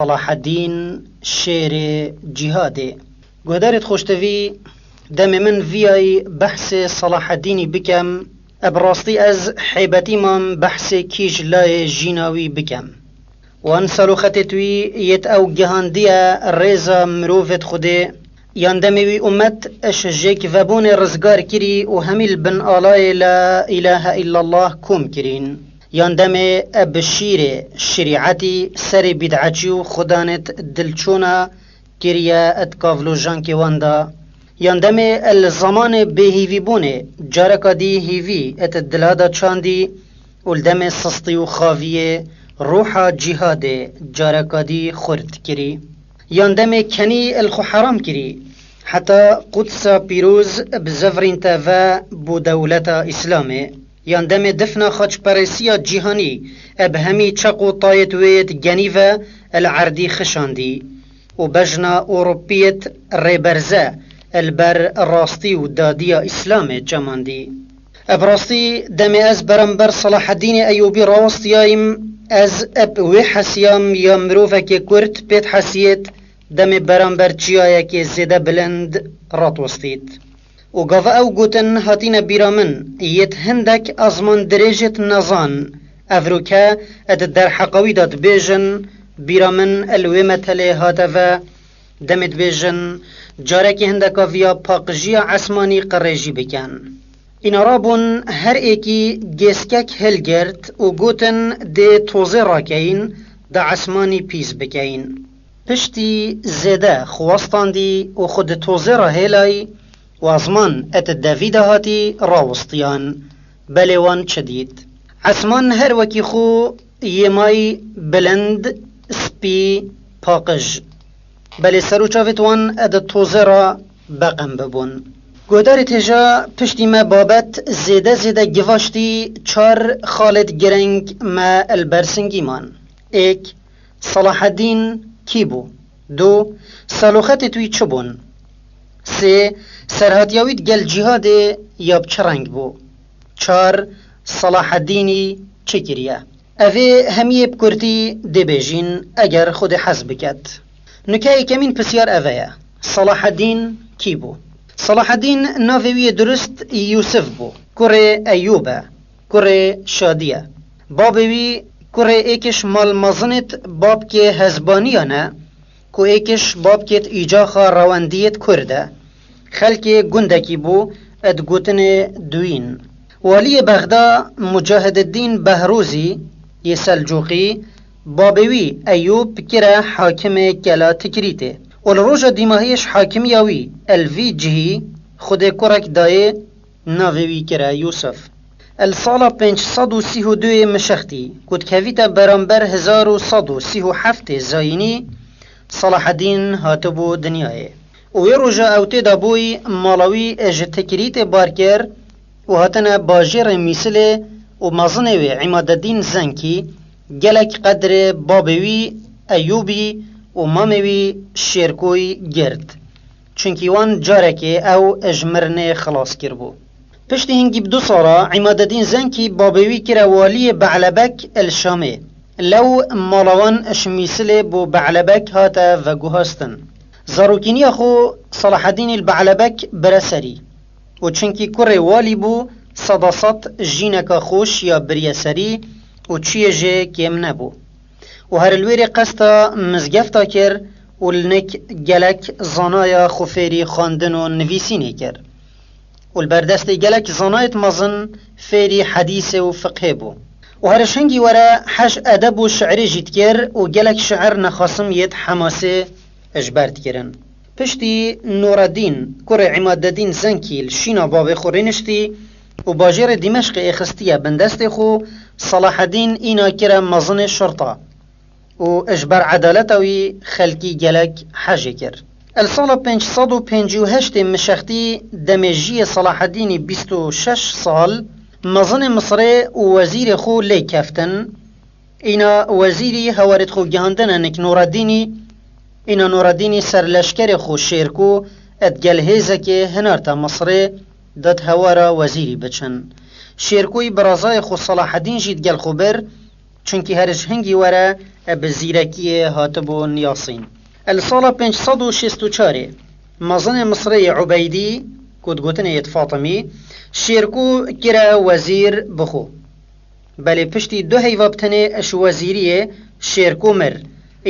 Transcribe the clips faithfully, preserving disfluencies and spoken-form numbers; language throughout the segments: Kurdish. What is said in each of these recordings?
Salahedîn, şêrê cîhadê. Guhdarêt xoştevî, demê min viyayî behsê Salahedînî bikem, e bi rastî ez hêbetî mam behsê kî ji layê jîna wî bikem. Wan saloxetêt wî yêt ew gihandiye rêza mirovêt Xwedê, yan demê wî umet ji jêkvebûnê rizgar kirî û hemî li bin alayê La îlahe îllallah kom kirîn. Yan demê e bi şîrê, şirîetî, serê bîd'etçî û xudanêt dilçûna kiriye et kavlojankê wan da. Yan demê e li zemanê bêhîvîbûnê, careka dî hîvî et dila da çandî û li demê sistî û xaviyê ruha cîhadê careka dî xurt kirî. Yan demê kenî el xwe heram kirî, heta Qudsa pîroz bi zevrîn te ve bo dewleta Îslamê. Yan demê difna xaçperesiya cîhanî e bi hemî çeq û tayêt wê yêt genî ve el erdî xişandî û bejna Ewropiyêt rêberze el ber rastî û dadiya Îslamê çemandî. E bi rastî demê ez beramber Salahedînê Eyûbî rawestiyayîm, ez eb wê hesiyam ya mirovekê kurt pêt hesiyêt, demê beramber çiyayekê zêde bilind ratwestît. Û gava ew gotin hatîne bîra min, yêt hindek ezman dirêjêt nezan, evroke e di derheqa wî de dibêjin, bîra min el wê metelê hate ve, demê dibêjin, carekê hindeka viya paqijiya esmanî qirêjî bikin. Îna rabûn her êkî gêskek hilgirt û gotin dê tozê rakeyîn, da esmanî pîs bikeyîn. Piştî zêde xwe westandî û xwe di tozê re hêlayî û ezman et devî de hatî rawistiyan. Belê wan çi dît? Esman her wekî xwe yê mayî bilind, spî, paqij. Belê ser û çavêt wan e di tozê re beqem bibûn. Guhdarêt hêja piştî me babet zêde zêde givaştî çar xalêt gireng me el bersingî man. Êk, Salahedîn kî bû? Du, saloxetêt wî çi bûn? Sê, serhatiya wî di gel cîhadê ya bi çi reng bû? Çar, Salahedînî çi kiriye? Evê hemiyê bi kurtî dê bêjîn, eger Xwedê hez biket. Nuke yekemîn pisyar eve ye. Salahedîn kî bû? Salahedîn navê wî yê durist Yûsif bû. Kurê Eyûb e. Kurê Şadî ye. Babê wî kurê êkiş mal mezinêt babkê Hezbaniyan e, ku êkiş babkêt îcaxa rewendiyêt Kurd e. Xelkê gundekî bû, e digotinê Duîn. Waliyê Bexda Mucahideddîn Behrozî yê Selcûqî, babê wî Eyûb kire hakimê kela Tikrîtê. Û li roja dîmahiyê ji hakimiya wî el vî cihî Xwedê kurek dayê, navê wî kire Yûsif. El sala pênc sed û sî û duyê mişextî, ku dikevîte beramber hezar û sed û sî û heftê zayînî, Salahedîn hatibû dinyayê. Û wê roja ew tê de bûyî mala wî ji Tikrîtê bar kir û hatine bajêrê Mîsilê û mezinê wê Îmadedîn Zenkî gelek qedrê babê wî Eyûbî û mamê wî Şêrkoyî girt. Çunkî wan carekê ew ji mirinê xilas kiribû. Piştî hingî bi du sala Îmadedîn Zenkî babê wî kire waliyê Be'lebek el Şamê. Lew mala wan ji Mîsilê bo Be'lebek hate veguhastin. Zarokîniya xwe Salahedînî li Be'lebek bire serî. Û çunkî kurê walî bû, sedased jîneka xwe şiya biriye serî û çiyê jê kêm nebû. Û her li wêrê qesta mizgefta kir û li nik gelek zanaya xwe fêrî xwendin û nivîsînê kir. Û li ber destê gelek zanayêt mezin fêrî hedîsê û fiqhê bû. Û her ji hingî were hej edeb û şi'rê jî dikir û gelek şi'ir nexasim yêt Hemasê ji ber dikirin. Piştî Nureddîn, kurê Îmadedîn Zenkî li şîna bavê xwe rêniştî û bajêrê Dîmeşqê êxistiye bin destê xwe, Salahedîn îna kire mezinê şurta û ji ber edaleta wî xelkî gelek hejê kir. El sala pênc sed û pêncî û heştê mişextî demê jiyê Salahedînî bîst û şeş sal, mezinê Misirê û wezîrê xwe lê keftin, Îna wezîrî hewarêt xwe gihandine nik Nureddînî, îna Nureddînî serleşkerê xwe Şêrko et gel hêzekê hinarte Misirê, dat hewara wezîrî biçin. Şêrkoyî birazayê xwe Salahedîn jî digel xwe bir, çunkî her ji hingî were e bi zîrekiyê hatibû niyasîn. Li sala pênc sed û şêst û çarê mezinê Misrê yê Ubeydî, ku digotinê yê Fatimî, Şêrko kire wezîr bi xwe. Belê piştî du heyva bi tenê ji wezîriyê Şêrko mir.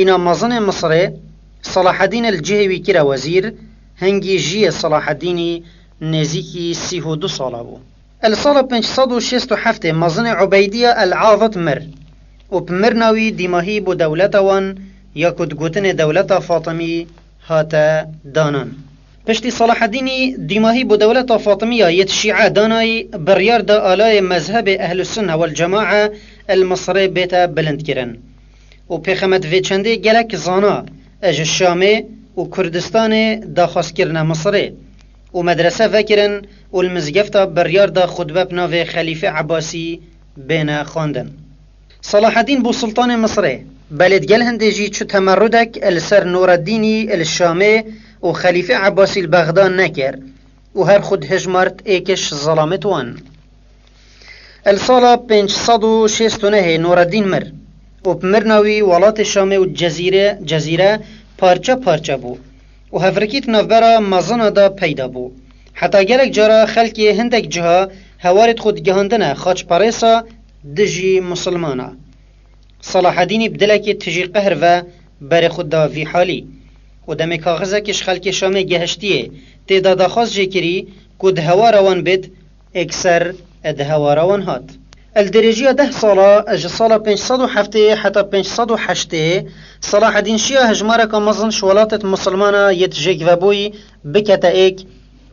Îna mezinê Misrê Selahedîn li cihê wî kire wezîr, hingî jiyê Selahedînî nêzîkî sî û du sala bû. Li sala pênc sed û şêst û heftê mezinê Ubeydiya el Avit mir û bi mirna wî dîmahî bo dewleta wan ya ku digotinê dewleta Fatimî hate danan. Piştî Selahedînî dîmahî bo dewleta Fatimiya yêt Şîe danayî, biryar da alayê mezhebê Ehlus Sunne wel Cemae el Misrê bête bilindkirin. Û pêxemet vê çendê gelek zana ji Şamê û Kurdistanê daxwaz kirine Misrê û medrese vekirin û li mizgefta biryar da xutbe bi navê Xelîfê Ebasî bêne xwendin. Selahedîn bû Sultanê Misrê, belê digel hindê jî çi temerrudek li ser Nureddînî li Şamê û Xelîfê Ebasî li Bexda nekir û her xwe dihijmart êk ji zelamêt wan. Li sala pênc sed û şêst û nehê Nureddîn mir û bi mirna wî welatê Şamê û Cezîre, Cezîre parçe parçe bû û hevrikî di navbera mezina de peyda bû. Heta gelek cara xelkê hindek ciha hewarêt xwe digihandine xaçperêsa dijî misilmana. Selahedînî bi dilekê tijî qehr ve berê xwe da vî halî û demê kaxizekî ji xelkê Şamê gehiştiyê, tê de daxwaz jê kirî ku di hewara wan bêt, êkser di hewara wan hat. Li dirêjiya deh sala, ji sala pênc sed û heftê heta pênc sed û heştê, Selahedîn şiya hejmareka mezin ji welatêt misilmana yêt jêkvebûyî bikete êk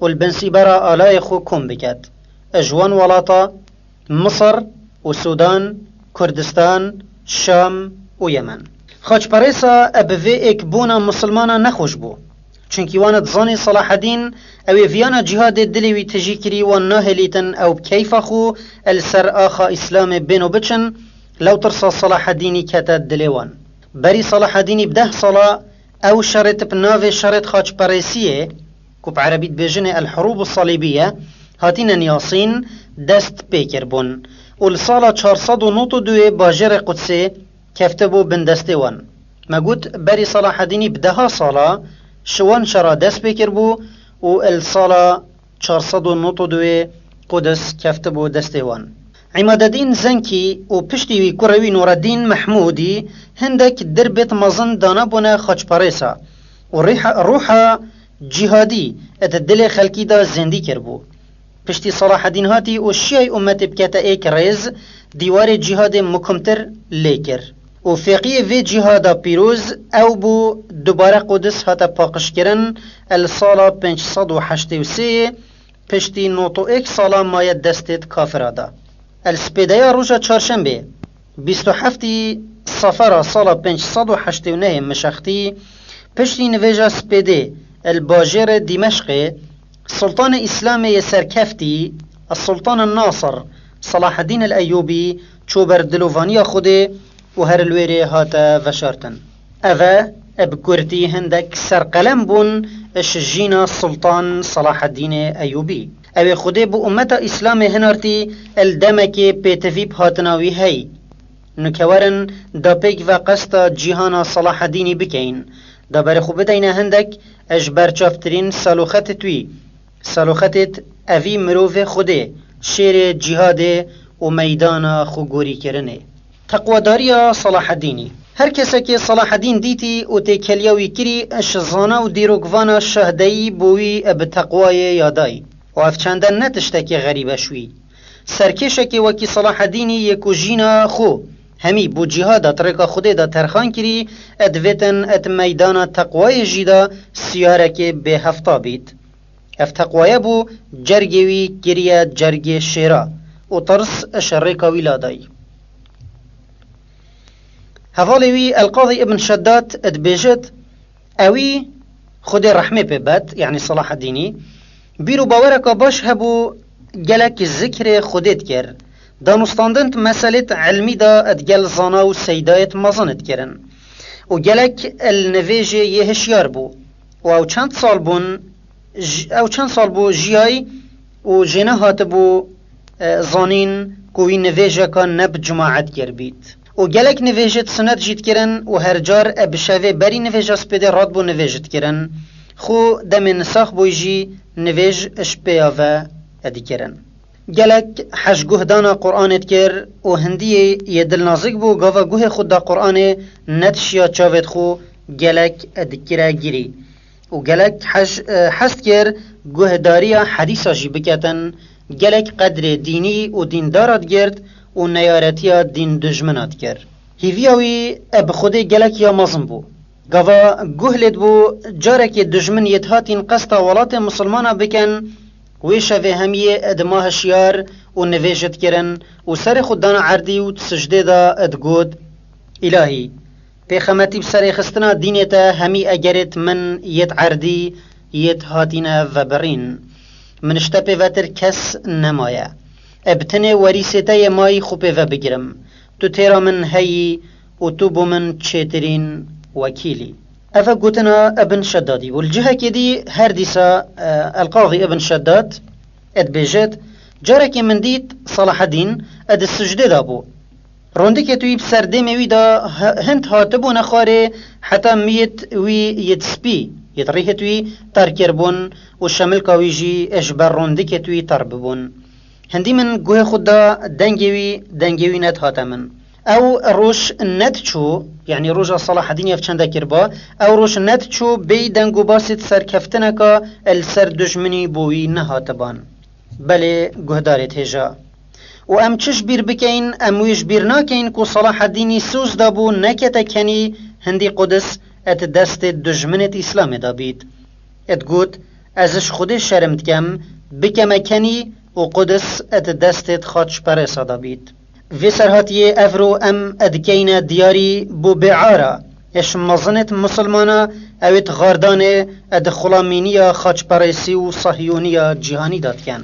û li bin sîbera alayê xwe kom biket. Ji wan welata Misir û Sûdan, Kurdistan, Şam û Yemen. Xaçperêsa bi vê êkbûna misilmana nexweş bû. Çunkî wan dizanî Selahedîn, ew ê viyana cîhadê dilê wî tijî kirî, wan nahêlîtin ew bi keyfa xwe li ser axa Îslamê bêno biçin, lew tirsa Selahedînî kete dilê wan. Berî Selahedînî bi deh sala ew şerêt bi navê şerêt xaçperêsiyê, ku bi erebî dibêjinê El Hurûb Salîbiye, hatine niyasîn, dest pê kiribûn û li sala çar sed û nod û duyê bajêrê Qudsê keftibû bin destê wan. Me got, berî Selahedînî bi deha sala ji wan şera dest pê kiribû û li sala çar sed û nod û duyê Qudis keftibû destê wan. Îmadedîn Zenkî û piştî wî kurê wî Nureddîn Mehmûdî hindek dirbêt mezin danabûne xaçperêsa û rîha-, rûha cîhadî di dilê xelkî de zêndî kiribû. Piştî Selahedîn hatî û şiyayî ummetê bikete êk rêz, dîwarê cîhadê mukumtir lê kir. Û fêqiyê vê cîhada pîroz ew bû, dubare Qudis hate paqijkirin, li sala pênc sed û heştê û sê, piştî nod û êk sala maye destêt kafira de. Li spêdeya roja çarşembê, bîst û heftî Sefera sala pênc sed û heştê û nehê mişextî, piştî nivêja spêdê li bajêrê Dîmeşqê, Sultanê Îslamê yê serkeftî, Sultan Nasir, Selahedîn el Eyûbî, çû ber dilovaniya Xwedê û her li wêrê hate veşartin. Ev e bi kurtî hindek serqelem bûn ji jîna Sultan Selahedînê Eyûbî. Ew ê Xwedê bi ummeta Îslamê hinartî, li demekê pêtivî bi hatina wî hey. Nuke werin da pêk ve qesta cîhana Selahedînî bikeyin, da berê xwe bideyne hindek ji berçavtirîn saloxetêt wî. Saloxetêt evî mirovê Xwedê, şêrê cîhadê û meydana xwegorîkirinê. Teqwedariya Selahedînî. Her kesekê Selahedîn dîtî û têkeliya wî kirî, ji zana û dîrokvana şahdeyî bo wî bi teqwayê yadayî. Û ev çende ne tiştekî xerîb e ji wî. Serkêşekê wekî Selahedînî yê ku jîna xwe hemî bo cîhada di rêka Xwedê de terxan kirî, divêtin di meydana teqwayê jî de siyarekê bêhefta bît. Ev teqwaye bû, cergê wî kiriye cergê şêra û tirs ji rêka wî ladayî. Hevalê wî El-Qadî Ibn Şeddad dibêjit, ewî, Xwedê rehmê pê bet, yanî Selahedînî, bîr û bawereka baş hebû, gelek zikrê Xwedê dikir. Danûstandin di meselêt ilmî de digel zana û seydayêt mezin dikirin. Û gelek li nivêjê yê hişyar bû. Û ew çend sal bûn, j-, ew çend sal bû jiyayî û jê nehatibû, e, zanîn ku wî nivêjeka ne bi cemaet kir bît. Û gelek nivêjêd sinet jî dikirin û her car e bi şevê berî nivêja spêdê radbû nivêj dikirin. Xû demê nisax bûyî jî nivêj ji pêya ve e dikirin. Gelek hej guh dana Qur'anê dikir û hindiyê yê dilnazik bû gava guhê xwe da Qur'anê nedişiya çavêd xwe gelek e dikire girî. Û gelek hej, e, hez dikir guhdariya hedîsa jî biketin, gelek qedrê dînî û dîndara digirt û neyaretiya dîn dijmina dikir. Hîviya wî e bi Xwedê gelek ya mezin bû. Gava guh lê dibû, carekê dijmin yê dihatîn qesta welatê misilmana bikin, wê şevê hemiyê e dima hişyar û nivêj dikirin û serê xwe dana erdî û di sicdê de e digot, Îlahî, pêxemetî bi serêxistina dînê te hemî egerêt min yêt erdî yêt hatîne vebirîn. Min ji te pêvetir kes nemaye. E bi tenê werîsê te yê mayî xwe pê ve bigirim. Tu têra min heyî û tu bo min çêtirîn wekîlî. Eve gotina Ibn Şeddadî bû. Li cihekê dî her dîsa, e, El-Qadî Ibn Şeddad e dibêjit, carekê min dît Salahedîn e di sicdê de bû. Rondikêt wî bi ser dêmê wî de hi-, hind hatibûne xwarê heta miyêt wî yêt spî, yêt rîhêt wî ter kirbûn û şemilka wî jî ji ber rondikêt wî ter bibûn. Hindî min guhê xwe da dengê wî, dengê wî nedihate min. Ew roj nediçû, yanî roja Salahedînê ev çende kiriba, ew roj nediçû bêyî deng û basêt serkeftineka li ser dijminî bo wî nehatiban. Belê guhdarêt hêja. Û em çi ji bîr bikeyin, em wê ji bîr nakeyin ku Salahedînî soz dabû nekete kenî hindî Qudis et destê dijminêt Îslamê de bît. Et got, ez ji Xwedê şerm dikem, bikeme kenî û Qudis et destêt xaçperêsa de bît. Vê serhatiyê evro em e dikeyne diyarî bo bêara, eş mezinêt misilmana, ew ê di xardanê e di xulamîniya xaçperêsî û sahyûniya cîhanî de diken.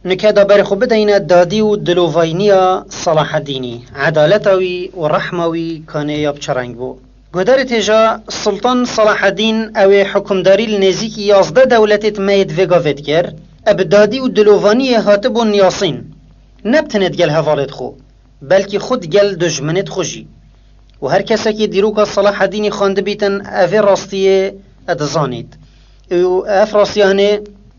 Nike da berê xwe bideyne dadî û dilovayniya Salahedînî, edaleta wî û rehma wî kanê ya bi çi reng bû. Guhdarê têja Sultan Salahedîn ew ê hukimdarî li nêzîkî yazdeh dewletêt me yêt vê gavê dikir, e bi dadî û dilovaniyê hatibûn yasîn. Ne bi tenê digel hevalêt xwe, belkî xwe digel dijminêt xwe jî. Û her kesekê dîroka Salahedînî xwendibîtin, evê rastiyê e dizanît. Û ev rastiya hinê,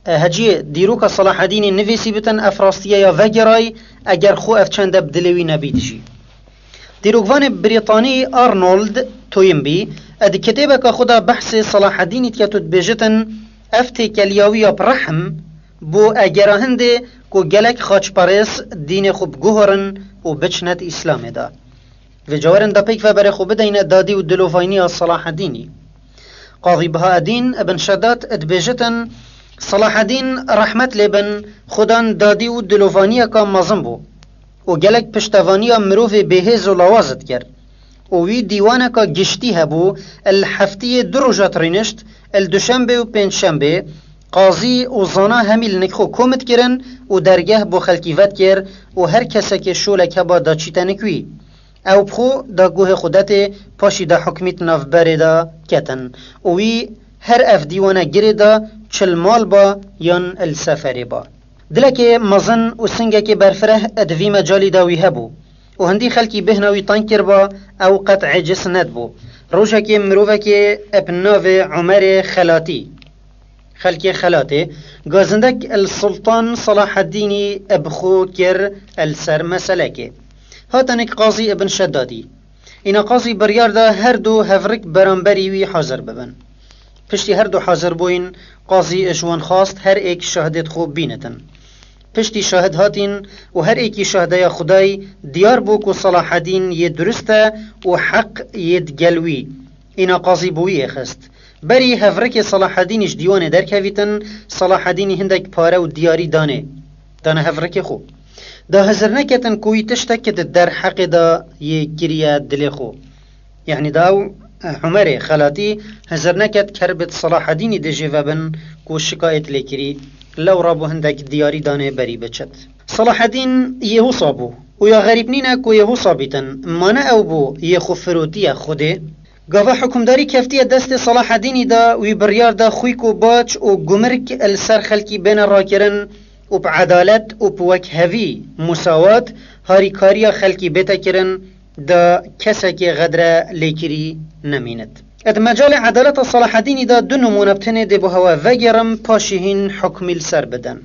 e, heciyê dîroka Salahedînî nivîsî bitin, ev rastiye ya vegeray, eger xwe ev çende bi dilê wî nebît jî. Dîrokvanê Brîtanî Arnold Toynbee e di kitêbeka xwe de behsê Salahedînî dike û dibêjitin, ev têkeliya wî ya bi rehm bo egera hindê ku gelek xaçperês dînê xwe biguhorin û biçnet Îslamê de. Vê cawerin da pêk ve berê xwe bideyne dadî û dilovayniya Salahedînî. Qazî Bahaedîn Ibn Şedat dibêjitin, Salahedîn rehmet lê bin, xudan dadî û dilovaniyeka mezin bû û gelek piştevaniya mirovê bêhêz û lawaz dikir. Û wî dîwaneka giştî hebû, li heftiyê du roja dirînişt, li duşembê û pêncşembê, qazî û zana hemî li nik xwe kom dikirin û dergeh bo xelkî vedikir û her kesekê şolek heba daçîte nik wî. Ew bi xwe da guhê xwe detê, paşî da hukmît navberê de ketin û wî her ev dîwane girê da, çi li mal ba yan li seferê ba. Dilekê mezin û singekê berfireh di vî mecalî de wî hebû û hindî xelkî bêhna wî teng kiriba, ew qet êciz nedibû. Rojekê mirovekê bi navê Omerê Xelatî, xelkê Xelatê, gazindek li Sultan Salahedînî bi xwe kir li ser meselekê. Hatinik Qazî Ibn Şeddadî. Îna qazî biryar da her du hevrik beramberî wî hazir bibin. Piştî her du hazir bûyîn, qazî ji wan xwest her êk şahidêt xwe bînitin. Piştî şahid hatîn û her êkî şahideya Xwedayî diyar bû ku Salahedîn yê durist e û heq yê digel wî. Îna qazî bi wî êxist. Berî hevrikê Salahedînî ji dîwanê derkevîtin, Salahedînî hindek pare û diyarî danê, dane hevrikê xwe. Da hizir neketin ku wî tiştek di derheqê de yê kiriye dilê xwe. Yanî da ew, eh, Umerê Xelatî hizir neket kerbêt Salahedînî dijê vebin ku şikayet lê kirî, lewra bû hindek diyarî danê berî biçit. Salahedîn yê wisa bû û ya xerîb nîne ku yê wisa bîtin, mane ew bû yê xwe firotiye Xwedê. Gava hukimdarî keftiye destê Salahedînî de, wî biryar da xwîk û baç û gumirk li ser xelkî bêne rakirin û bi edalet û bi wekhevî, musawat, harîkariya xelkî bête kirin da kesekê xedre lêkirî nemînit. Di mecalê edaleta Selahedînî de du nimûne bi tenê dê bo hewe vegêrim, paşî hîn hukmî li ser bidin.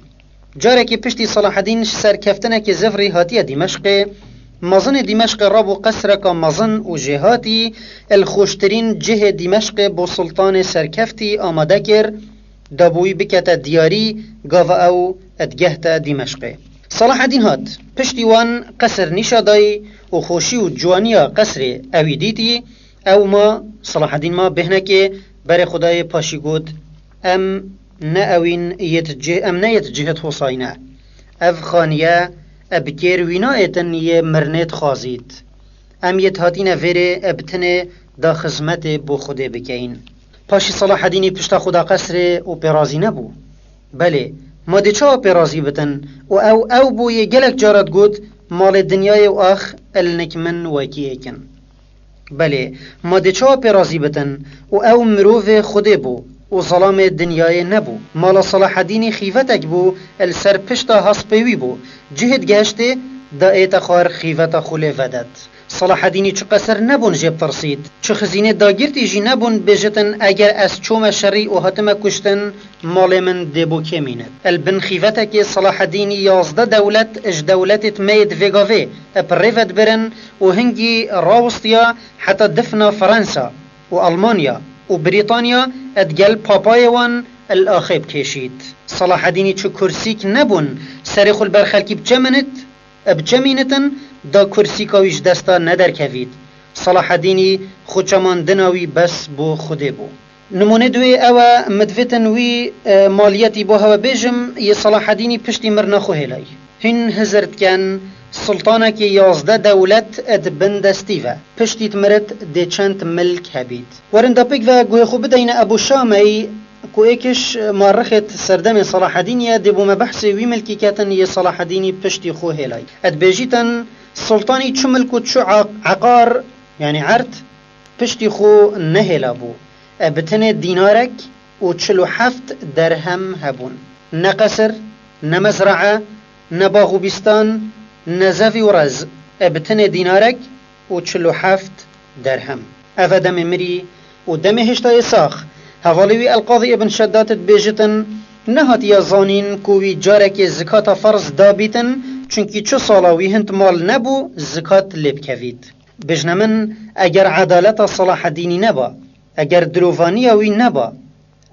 Carekê piştî Selahedîn ji serkeftinekê zivrî hatiye Dîmeşqê, mezinê Dîmeşqê rabû qesreka mezin û jêhatî, li xweştirîn cihê Dîmeşqê bo sultanê serkeftî amade kir, da bo wî bikete diyarî, gava ew digehte Dîmeşqê. Selahedîn hat, piştî wan qesir nîşa dayî û xweşî û ciwaniya qesrê ewî dîtî, ew ma, Selahedîn ma bêhnekê berê xwe dayê, paşî got, Em ne ewîn yêt cih-, em ne yêt cihêt Husayne. Ev xaniye e bi kêr wî naêtin yê mirinê dixwazît. Em yêt hatîne vêrê e bi tenê da xizmetê bo Xwedê bikeyin. Paşî Selahedînî pişta xwe da qesrê û pê razî nebû. Belê, ma dê çawa pê razî bitin? Û ew, ew bû yê gelek cara digot, malê dinyayê û ax, el nik min wekî êkin. Belê, ma dê çawa pê razî bitin? Û ew mirovê Xwedê bû û zelamê dinyayê nebû. Mala Selahedînî xîvetek bû, li ser pişta hespê wî bû. Cihê digehiştê, da ête xwar xîveta xwe lê vedet. Selahedînî çi qesir nebûn jê bitirsît, çi xizînê dagirtî jî nebûn bêjitin, eger ez çûme şerî û hatime kuştin, malê min dê bo kê mînit. Li bin xîvetekê Selahedînî yazdeh dewlet ji dewletêt me yêt vê gavê bi rê ve dibirin û hingî rawistiya heta difna Fransa û Almanya û Brîtanya digel papayê wan li axê bikêşît. Selahedînî çi kursîk nebûn, serê xwe li ber xelkî biçeminit, e, biçemînitin, da kursîka wî ji desta nederkevît. Selahedînî xwe çemandina wî bes bo Xwedê bû. Nimûnê duwê ew e, min divêtin wî, e, maliyetî bo hewe bêjim, yê Selahedînî piştî mirina xwe hêlay. Hîn hizir diken, sultanekî yazdeh dewlet di bin destî ve. Piştî di mirit dê çend milk hebît. Werin da pêk ve guhê xwe bideyne Ebû Şamey, ku êkiş ma rixêt serdemê Selahedînî ye, dê bo me behsê wî milkî ketin yê Selahedînî piştî xwe hêlay. E dibêjîtin, sultanî çi milk û çi a-, eqar, yanî erd, piştî xwe nehêla bû. E bi tenê dînarek û çil û heft derhem hebûn. Ne qesir, ne mezrae, ne bax û bîstan, ne zevî û rez, e bi tenê dînarek û çil û heft derhem. Ev e demê mirî û demê hêştayê sax. Hevalê wî El-Qadî Ibn Şeddat dibêjitin, nehatiye zanîn ku wî carekê zikata ferz dabîtin, çunkî çi sala wî hind mal nebû, zikat lê bikevît. Bijne min, eger edaleta Selahedînî neba, eger dilovaniya wî neba,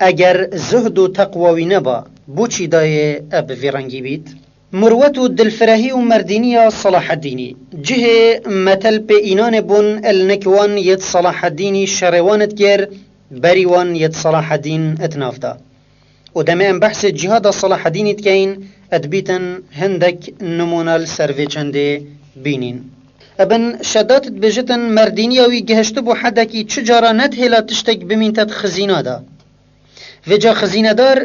eger zuhd û teqwa wî neba, bo çî dayê e bi vî rengî bît? Murwet û dilfirehî û merdîniya Selahedînî. Cihê metel pê înanê bûn, el nik wan yêt Selahedînî şerê wan dikir, berî wan yêt Selahedîn di nav da. Û demê em behsê cîhada Selahedînî dikeyin, e dibîtin hindek nimûna li ser vê çendê bînîn. Ibn Şeddat dibêjitin, merdîniya wî gihiştibû hedekî çi cara nedihêla tiştek bimînte di xizîna de. Vêca xizînedar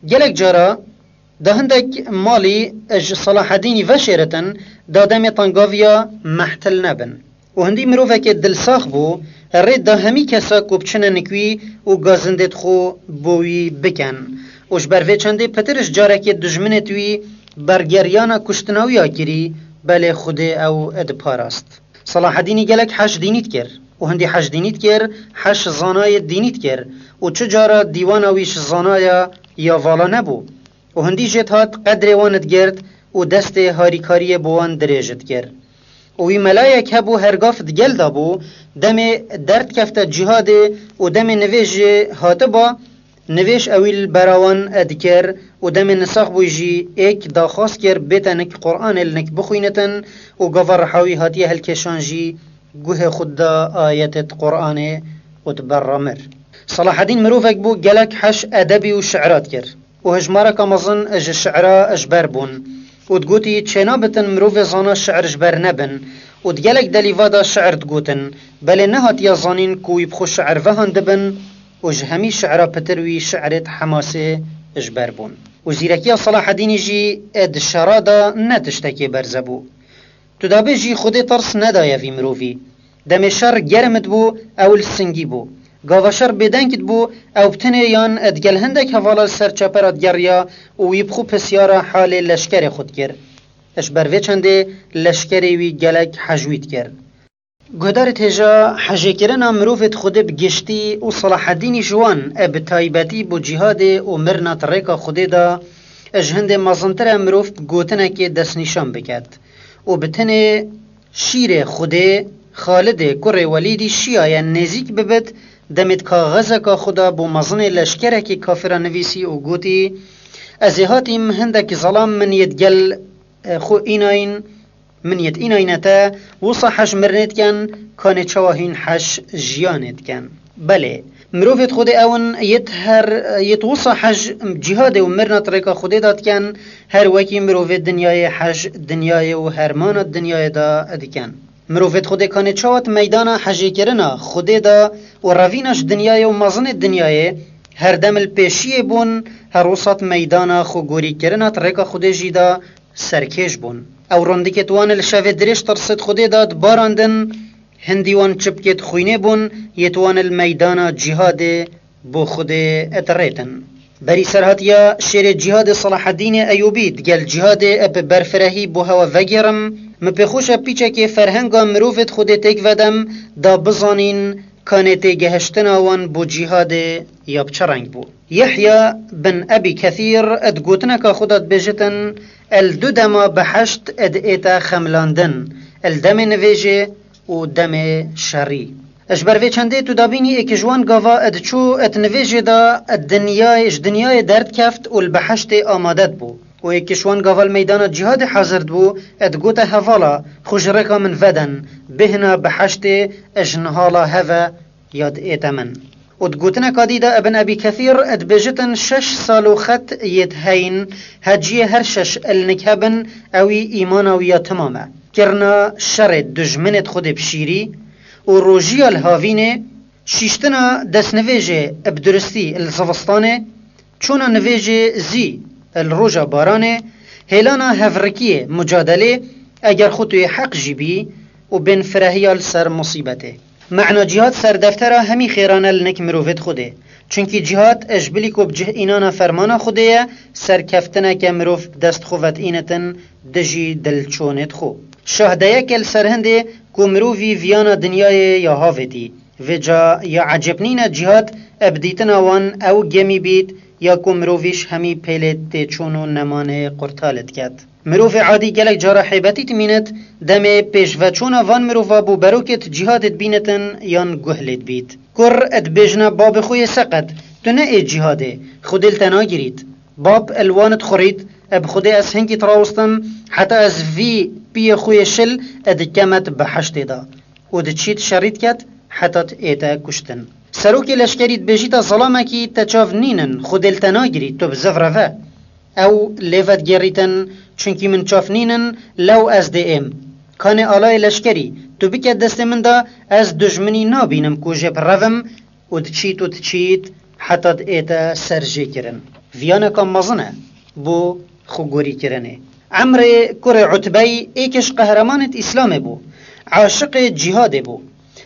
gelek cara da hindek malî ji Selahedînî veşêritin, da demê tengaviya mehtil nebin. Û hindî mirovekê dilsax bû, rê da hemî kesa ku biçine nik wî û gazindêt xwe bo wî biken. Û ji ber vê çendê pitir ji carekê dijminêt wî bergeriyana kuştina wî ya kirî, belê Xwedê ew diparast. Selahedînî gelek heş dînî dikir û hindî heş dînî dikir, heş zanayê dînî dikir û çi cara dîwana wî ji zanaya ya vala nebû. Û hindî jê dihat qedrê wan digirt û destê harîkariyê bi wan dirêj dikir. Û wî melayek hebû hergaf di gel de bû, demê derdikefte cîhadê û demê nivêj jê hatiba, nivêj ewî li bera wan dikir û demê nisax bû jî êk daxwaz kir bête nik Quranê li nik bixwînitin û gava riha wî hatiye hilkêşan jî guhê xwe da ayetêt Quranê û di ber re mir. Selahedîn mirovek bû gelek heş edebî û şi'ra dikir. û hejmareka mezin ji şi'ra ji ber bûn û digotî, çênabitin mirovê zana şi'r ji ber nebin û di gelek delîva de şi'r digotin, belê nehatiye zanîn ku wî bi xwe şi'r vehandibin û ji hemî şi'ra pitir wî şi'rêt hemasê ji ber bûn. Û zîrekiya Selahedînî jî di şera de ne tiştekê berze bû. Tu dabê jî Xwedê tirs nedaye vî mirovî. Demê şer germ dibû, ew li singî bû. Gava şer bêdeng dibû, ew bi tenê yan digel hindek hevala li ser çepera digeriya û wî bi xwe pisyara halê leşkerê xwe dikir. Ji ber vê çendê leşkerê wî gelek hejwî dikir. Guhdarê hêja, hejêkirina mirovêt Xwedê bi giştî û Selahedînî ji wan e bi taybetî bo cîhadê û mirina di rêka Xwedê de, e ji hindê mezintir e mirov bi gotinekê destnîşan biket û bi tenê şîrê Xwedê, Xalidê kurê Welîdî şiyaye nêzîk bibit, demê di kaxezeka xwe de bo mezinê leşkerekî kafiran nivîsî û gotî, Ez ê hatîm hindekî zelam min yê digel, e, xwe înayîn, min yê înayîne te, wisa hej mirinê diken, kanê çawa hîn hej jiyanê diken. Belê, mirovêt Xwedê ew in, yêt her, yêt wisa hej cîhadê û mirina di rêka Xwedê de diken, her wekî mirovê dinyayê hej dinyayê û hermana dinyayê de diken. Mirovêt Xwedê kanê çawa di meydana hejêkirina Xwedê de û revîna ji dinyayê û mezinê dinyayê, herdem li pêşiyê bûn, her wisa di meydana xwegorîkirina di rêka Xwedê jî de serkêş bûn. Ew rindikêt wan li şevê dirêj tirsêt Xwedê de dibarandin, hindî wan çipkêt xwînê bûn, yêt wan li meydana cîhadê bo Xwedê dirêtin. Berî serhatiya şêrê cîhadê Selahedînê Eyûbî digel cîhadê bi berfirehî bo hewa vegêrim, min pê xweş e pîçekê ferhenga mirovêt Xwedê têk vedem, da bizanîn kanê têgehiştina wan bo cîhadê ya bi çi reng bû. Yehya bin Ebî Kethîr di gotineka xwe de dibêjitin, El du dema behişt ed ête xemilandin, el demê nivêjê û demê şerî. Ji ber vê çendê tu dabînî êkî ji wan gava ed çû ed nivêjê de ed dinyayê, ji dinyayê derdikeft û li behiştê amade dibû. Û êkî ji wan gava li meydana cîhadê hazir dibû, ed gote hevala, xwe ji rêka min veden, bêhna behiştê ji nihala heve ya diête min. Û di gotineka dî de Ibn Ebî Kethîr dibêjitin, şeş sal û xet yêt heyn, heciyê her şeş ilnik hebin, ewî îmana wî ya timam e. Kirina şerê dijminêt Xwedê bi şîrî û rojiya li havînê, şîştina destnivêjê bi duristî li zivistanê, çûna nivêjê zî li roja baranê, hêlana hevrikiyê, mucadelê, eger xwe tu yê heq jî bî û bên firehiya li ser musîbetê. Mehna cîhad ser deftera hemî xêran e li nik mirovêt Xwedê. Çunkî cîhad ji bilî ku bi cih înana fermana Xwedê ye, serkeftineke mirov bi dest xwe vetînitin dijî dilçonêt xwe. Şah deyeke li ser hindê ku mirovî viyana dinyayê ya havêtî. Vêca ya ecêb nîne cîhad bi dîtina wan ew gemî bît ya ku mirovî ji hemî pêlê têçûn û nemanê qurtal diket. Mirovê adî gelek cara hêbetî dimînit, demê pêşveçûna van mirova bo berokêt cîhadê dibînitin yan guh lê dibît. Kur dibêjine babê xwe yê seqet, tu ne ê cîhadê, Xwedê li te nagirît. Bab li wan dixurît, bi Xwedê ez hingî dirawustim, heta ez vî piyê xwe yê şil dikeme di behiştê de. Û diçît şerî diket heta diête kuştin. Serokê leşkerî dibêjîte zelamekî te çav nînin, Xwedê li te nagirî, tu bi ziv re ve. Ew lê vedigêrîtin, çunkî min çav nînin, lew ez dê êm. Kanê alayê leşkerî, tu bike destê min de, ez dijminî nabînim ku jê birevim, û diçît û diçît heta diête serjêkirin. Viyaneka mezin e bo xwegorîkirinê. Emrê kurê Utbey êkê ji qehremanêt Îslamê bû. Aşiqê cîhadê bû.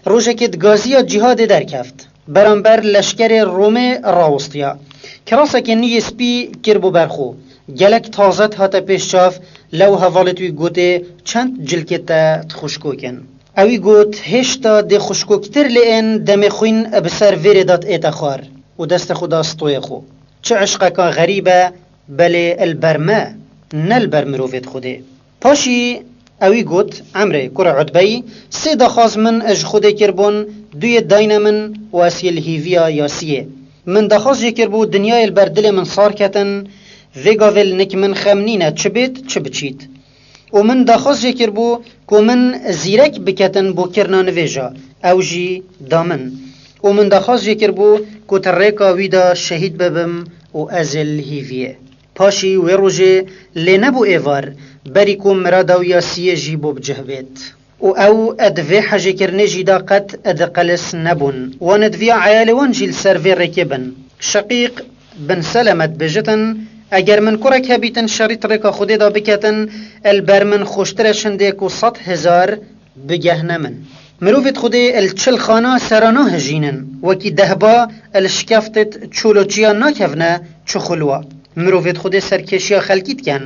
Rojekê di gaziya cîhadê derkeft. Beramber leşkerê Romê rawistiya. Kirasekê nû yê spî kiribû ber xwe. Gelek taze dihate pêş çav, lew hevalêt wî gotê, çend cilkê te dixuşkokin. Ewî got, hêşta dê xuşkoktir lê ên demê xwîn bi ser vêrê de diête xwar û destê xwe da stoyê xwe. Çi eşqeka xerîb e, belê li ber me, ne li ber mirovêt Xwedê. Paşî ewî got, Emrê kurê Utbeyî, sê daxwaz min ji Xwedê kiribûn, du yê dayne min û ez yê li hîviya yasiyê. Min daxwaz jê kiribû, dinyayê li ber dilê min sar ketin, vê gavê li nik min xem nîne çi bêt, çi biçît. Û min daxwaz jê kiribû ku min zîrek biketin bo kirina nivêja, ew jî da min. Û min daxwaz jê kiribû ku di rêka wî de şehîd bibim û ez ê li hîviyê. Paşî wê rojê lê nebû êvar, berî ku mirada wî ya siyê jî bo bi cih bêt. Û ew di vê hejêkirinê jî de qet di qelis nebûn. Wan di viya eyalê wan jî li ser vê rêkê bin. Şeqîq bin Seleme dibêjitin, Eger min kurek hebîtin şerî di rêka Xwedê de biketin, li ber min xweştir e ji hindê ku sed hezar bigehne min. Mirovêt Xwedê li çil xana sera nahejînin, wekî dehba li şikeftêt çoloçiya nakevne çi xulwa. Mirovêt Xwedê serkêşiya xelkî diken,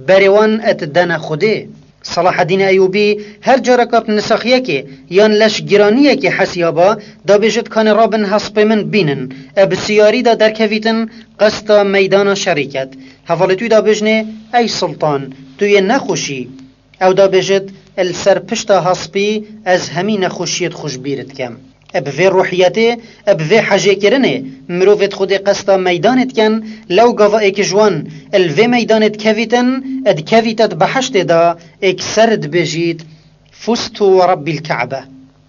berê wan didene Xwedê. Selahedînê Eyûbî her careka bi nisaxiyekê yan leşgiraniyekê hesiyaba, dabêjit kanê rabin hespê min bînin, e bi siyarî de derkevîtin qesta meydana şerî ket. Hevalê tû dabêjnê, ey Sultan, tu yê nexweşî. Ew dabêjit, li ser pişta hespî ez hemî nexweşiyêt xwe ji bîr dikem. Bi vê ruhiyetê, bi vê hejêkirinê mirovêt Xwedê qesta meydanê dikin, lew gava êk ji wan li vê meydanê dikevîtin, dikevîte di behiştê de êk ser dibêjît, Fustu we Rebbîl Ke'be.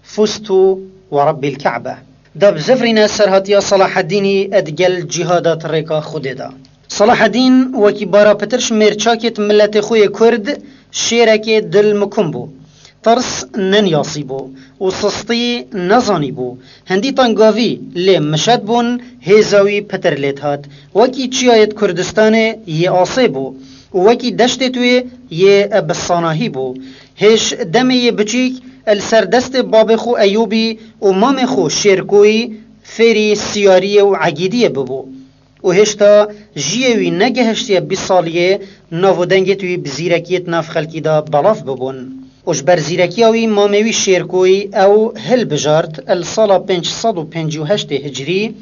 Fustu we Rebbîl Ke'be. Da bizivrîne serhatiya Selahedînî di gel cîhada di rêka Xwedê de. Selahedîn wekî bara pitir ji mêrçakêt miletê xwe yê Kurd şêrekê dil mikum bû. Tirs neniyasîbû û sistî nezanîbû. Hindî tengavî lê mişet bûn, hêza wî pitir lê dihat. Wekî çiyayêt Kurdistanê yê asê bû û wekî deştêt wê yê bi sanahî bû. Hêj demê yê biçîk li ser destê babê xwe Eyûbî û mamê xwe Şêrkoyî fêrî siyariyê û egîdiyê bibû. Û hêşta jiyê wî negehiştiye bîst saliyê, nav û dengêt wî bi zîrekiyêt nav xelkî de belav bibûn. Û ji ber zîrekiya wî mamê wî Şêrkoyî ew hilbijart, li sala pênc sed û pêncî û heştê hicrî,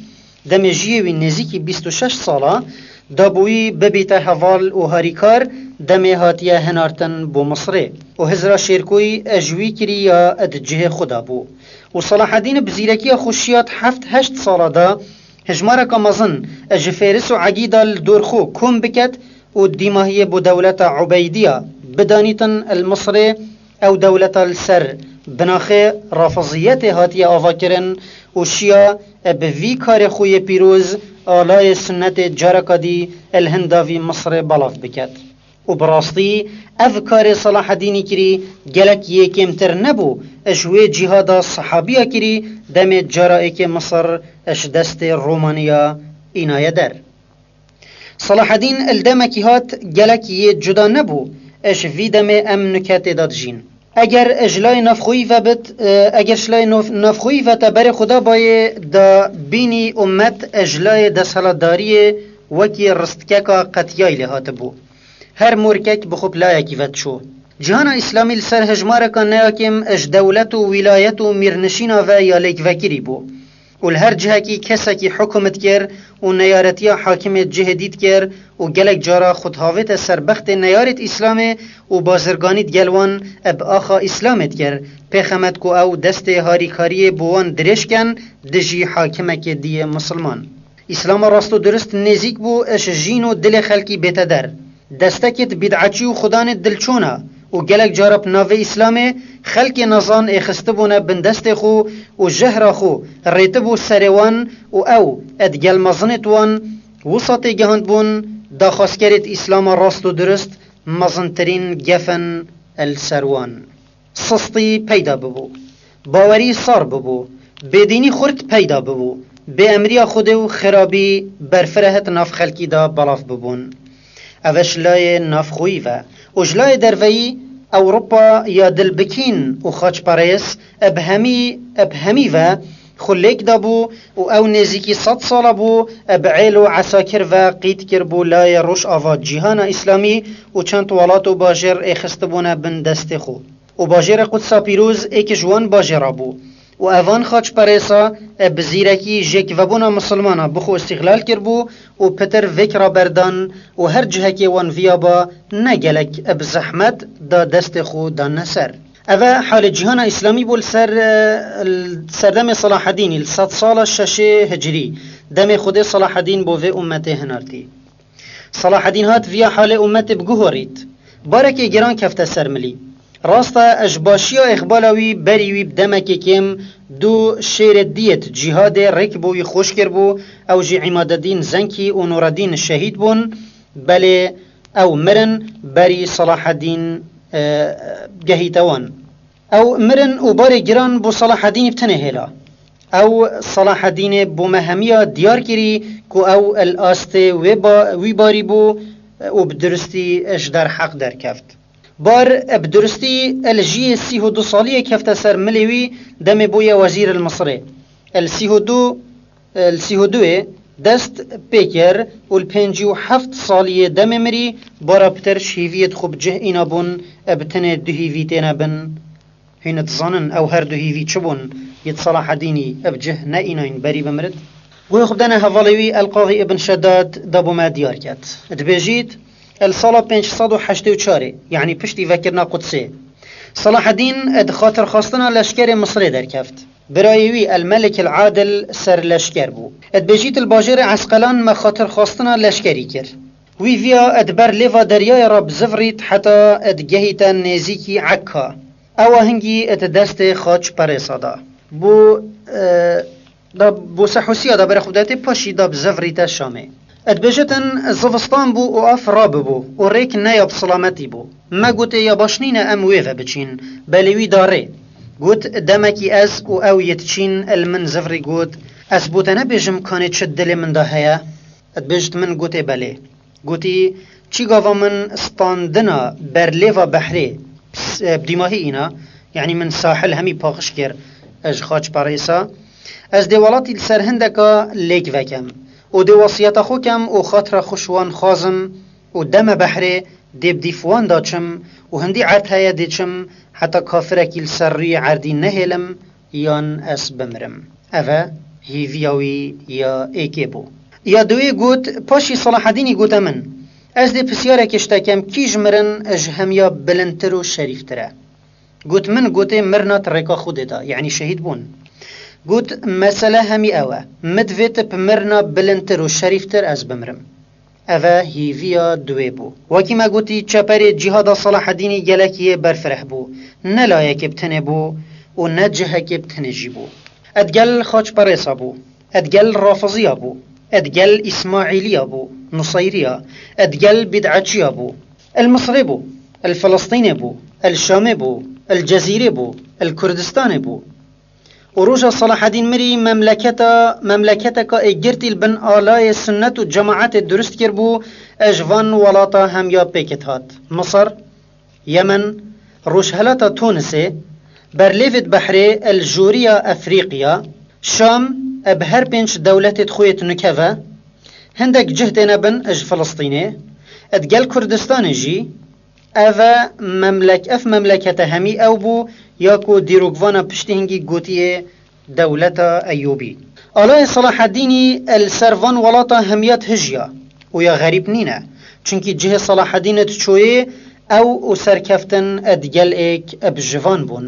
demê jiyê wî nêzîkî bîst û şeş sala, da bo wî bibîte heval û harîkar, demê hatiye hinartin bo Misirê. Û hizra Şêrkoyî ji wî kirî ya di cihê xwe de bû. Û Selahedîn bi zîrekiya xwe şiya di heft heşt sala de hejmareka mezin ji Fêris û Egîda li dor xwe kom biket û dîmahiyê bo dewleta Ubeydiya bidanîtin li Misirê. Ew dewleta li ser binaxê rafiziyetê hatiye avakirin û şiya bi vî karê xwe yê pîroz alayê sunnetê careka dî li hinda vî Misirê belav biket. Û bi rastî ev karê Selahedînî kirî gelek yê kêmtir nebû, ji wê cîhada sehabiya kirî demê cara êkê Misir ji destê Romaniya înaye der. Selahedîn li demekî hat gelek yê cuda nebû, ji vî demê em nuke tê de dijîn. Eger ji layê navxweyî ve bit, eger ji layê nav-, navxweyî ve te berê xwe da bayê da bînî ummet ji layê desthilatdariyê wekî ristkeka qetiyayî lê hatibû. Her morkek bi xwe bi layekî ve diçû. Cîhana Îslamî li ser hejmareka neyakêm ji dewlet û wîlayet û mîrnişîna ve ya lêkvekirî bû. Û li her cihekî kesekî hukum dikir û neyaretiya hakimê cihê dî dikir û gelek cara xwe dihavête ser bextê neyarêt Îslamê û bazirganî digel wan bi axa Îslamê dikir, pêxemet ku ew destê harîkariyê bo wan dirêj ken dijî hakimekê dî yê misilman. Îslama rast û durist nêzîk bû ji jîn û dilê xelkî bête der. Destekêt bîd'eçî û xudanêt dilçûna û gelek cara bi navê Îslamê xelkê nezan êxistibûne bin destê xwe û jehra xwe rêtibû serê wan û ew digel mezinêt wan wisa têgihandbûn, daxwazkerêt Îslama rast û durist mezintirîn gef in li ser wan. Sistî peyda bibû. Bawerî sar bibû. Bêdînî xurt peyda bibû. Bêemriya Xwedê û xirabî berfireh di nav xelkî de belav bibûn. Ev e ji layê navxweyî ve û ji layê derveyî Ewropa ya dilbikîn û xaçperêz bi hemî, bi hemî ve xwe lêk dabû û ew nêzîkî sed sala bû bi êl û esakir ve qît kiribû layê Rojava cîhana Îslamî û çend welat û bajêr êxistibûne bin destê xwe. Û bajêrê Qudsa pîroz êk ji wan bajêra bû. Û evan xaçperêsa bi zîrekî jêkvebûna misilmana bi xwe îstîxlal kiribû û pitir vêk raberdan û her cihekê wan viyaba ne gelek bi zehmet da destê xwe danne ser. Ev e halê cîhana Îslamî bû li ser, li serdemê Selahedînî, li sedsala şeşê hicrî, demê Xwedê Selahedîn bo vê ummetê hinartî. Selahedîn hat viya halê ummetê biguhorît. Barekê giran kefte ser milî. Rast e, ji başiya îqbala wî berî wî bi demekê kêm du şêrê diyêt cîhadê rêk bo wî xweş kiribû, ew jî Îmadedîn Zenkî û Nuredîn şehîd bûn, belê ew mirin berî Selahedîn, e, gehîte wan. Ew mirin û barê giran bo Selahedînî bi tenê hêla. Ew Selahedînê bo me hemiya diyar kirî ku ew li astê wê ba-, wî barî bû û bi duristî ji derheq derkeft. Bar bi duristî li jiyê sî û du saliyê kefte ser milê wî demê bûye wezîr li Misirê. Li sî û du, li sî û duyê Dest pê kir û li pêncî û heft saliyê demê mirî, bara pitir ji hîviyê xwe bi cih îna bûn, e bi tenê du hîvî têne bin. Hîn dizanin ew her du hîvî çi bûn, yê di Selahedînî bi cih ne înayn berî bimirit? Guhê xwe bidene hevalê wî El-Qadî Ibn Şedad da bo me diyar ket. Dibêjît, el sala pênc sed û heştê û çarê, yanî piştî vekirina Qudsê, Selahedîn di xatirxwastina leşkerê Misirê derkeft. Birayê wî El-Melik El-Adil serleşker bû. Dibêjît, li bajêrê Esqelan me xatirxwastina leşkerî kir. Wî viya di ber lêva deryaya re bizivrît heta digehîte nêzîkî Ekka. Ewa hingî di destê Xaç Perêsa da. Bo, e, da bo Sehûsiya da berê xwe bidetê, paşî da bizivrîte Şamê. Dibêjitin, zivistan bû û av rabibû û rêk neya bi silametî bû. Me gotê, ya baş nîne em wê ve biçîn. Belê wî da rê. Got, demekî ez û ew yê diçîn, li min zivrî got, ez bo te nebêjim kanê çi dilê min de heye? Dibêjit, min gotê belê. Gotî, çî gava min standina ber lêva behrê, s-, bi dîmahî îna, yanî min sahil hemî paqij kir, ez ji Xaç Perêsa, ez dê welatî li ser hindeka lêk vekem û dê wesiyeta xwe kem û xatira xwe ji wan xwazim û deme behrê dê bi dîf wan da çim û hindî erd heye dê çim heta kafirekî li ser rûyê erdî nehêlim, yan ez bimirim. Ev e hîviya wî ya êkê bû. Ya duwê got, paşî Selahedînî gote min, ez dê pisyareke ji te kem, kî ji mirin ji hemiya bilindtir û şerîftir e? Got, min gotê, mirina di rêka Xwedê de, yanî şehîd bûn. Got, mesele hemî ew e, min divê tu bi mirina bilindtir û şerîftir ez bimirim. Ev e hîviya duwê bû. Wekî me gotî, çeperê cîhada Selahedînî gelekî yê berfireh bû. Ne layekê bi tenê bû û ne cihekê bi tenê jî bû. Digel Xaç Perêsa bû. Digel Rafiziya bû. Digel Îsmaîliya bû, Nuseyriya. Digel bîd'eçiya bû. El Misrê bû. El Filistînê bû. El Şamê bû. El Cezîrê bû. El Kurdistanê bû. Û roja Selahedîn mirî memleketa, memleketeka ê girtî li bin alayê sunnet û cemaetê durust kirbû, e ji van welata hemiya pêkit hat. Misir, Yemen, rojhelata Tunisê, berlêvê di behrê, el joriya Efrîqiya, Şam, e bi her pênc dewletê di xwe yê di nuke ve, hindek cih têne bin ji Filistînê, e digel Kurdistanê jî, Ev e memlek-, ev memlekete hemî ew bû ya ku dîrokvana piştî hingî gotiye dewleta Eyûbî. Alayê Selahedînî li ser van welata hemiya dihijiya û ya xerîb nîne. Çunkî cihê Selahedînê diçoyê ew û serkeftin digel êk bi jivan bûn.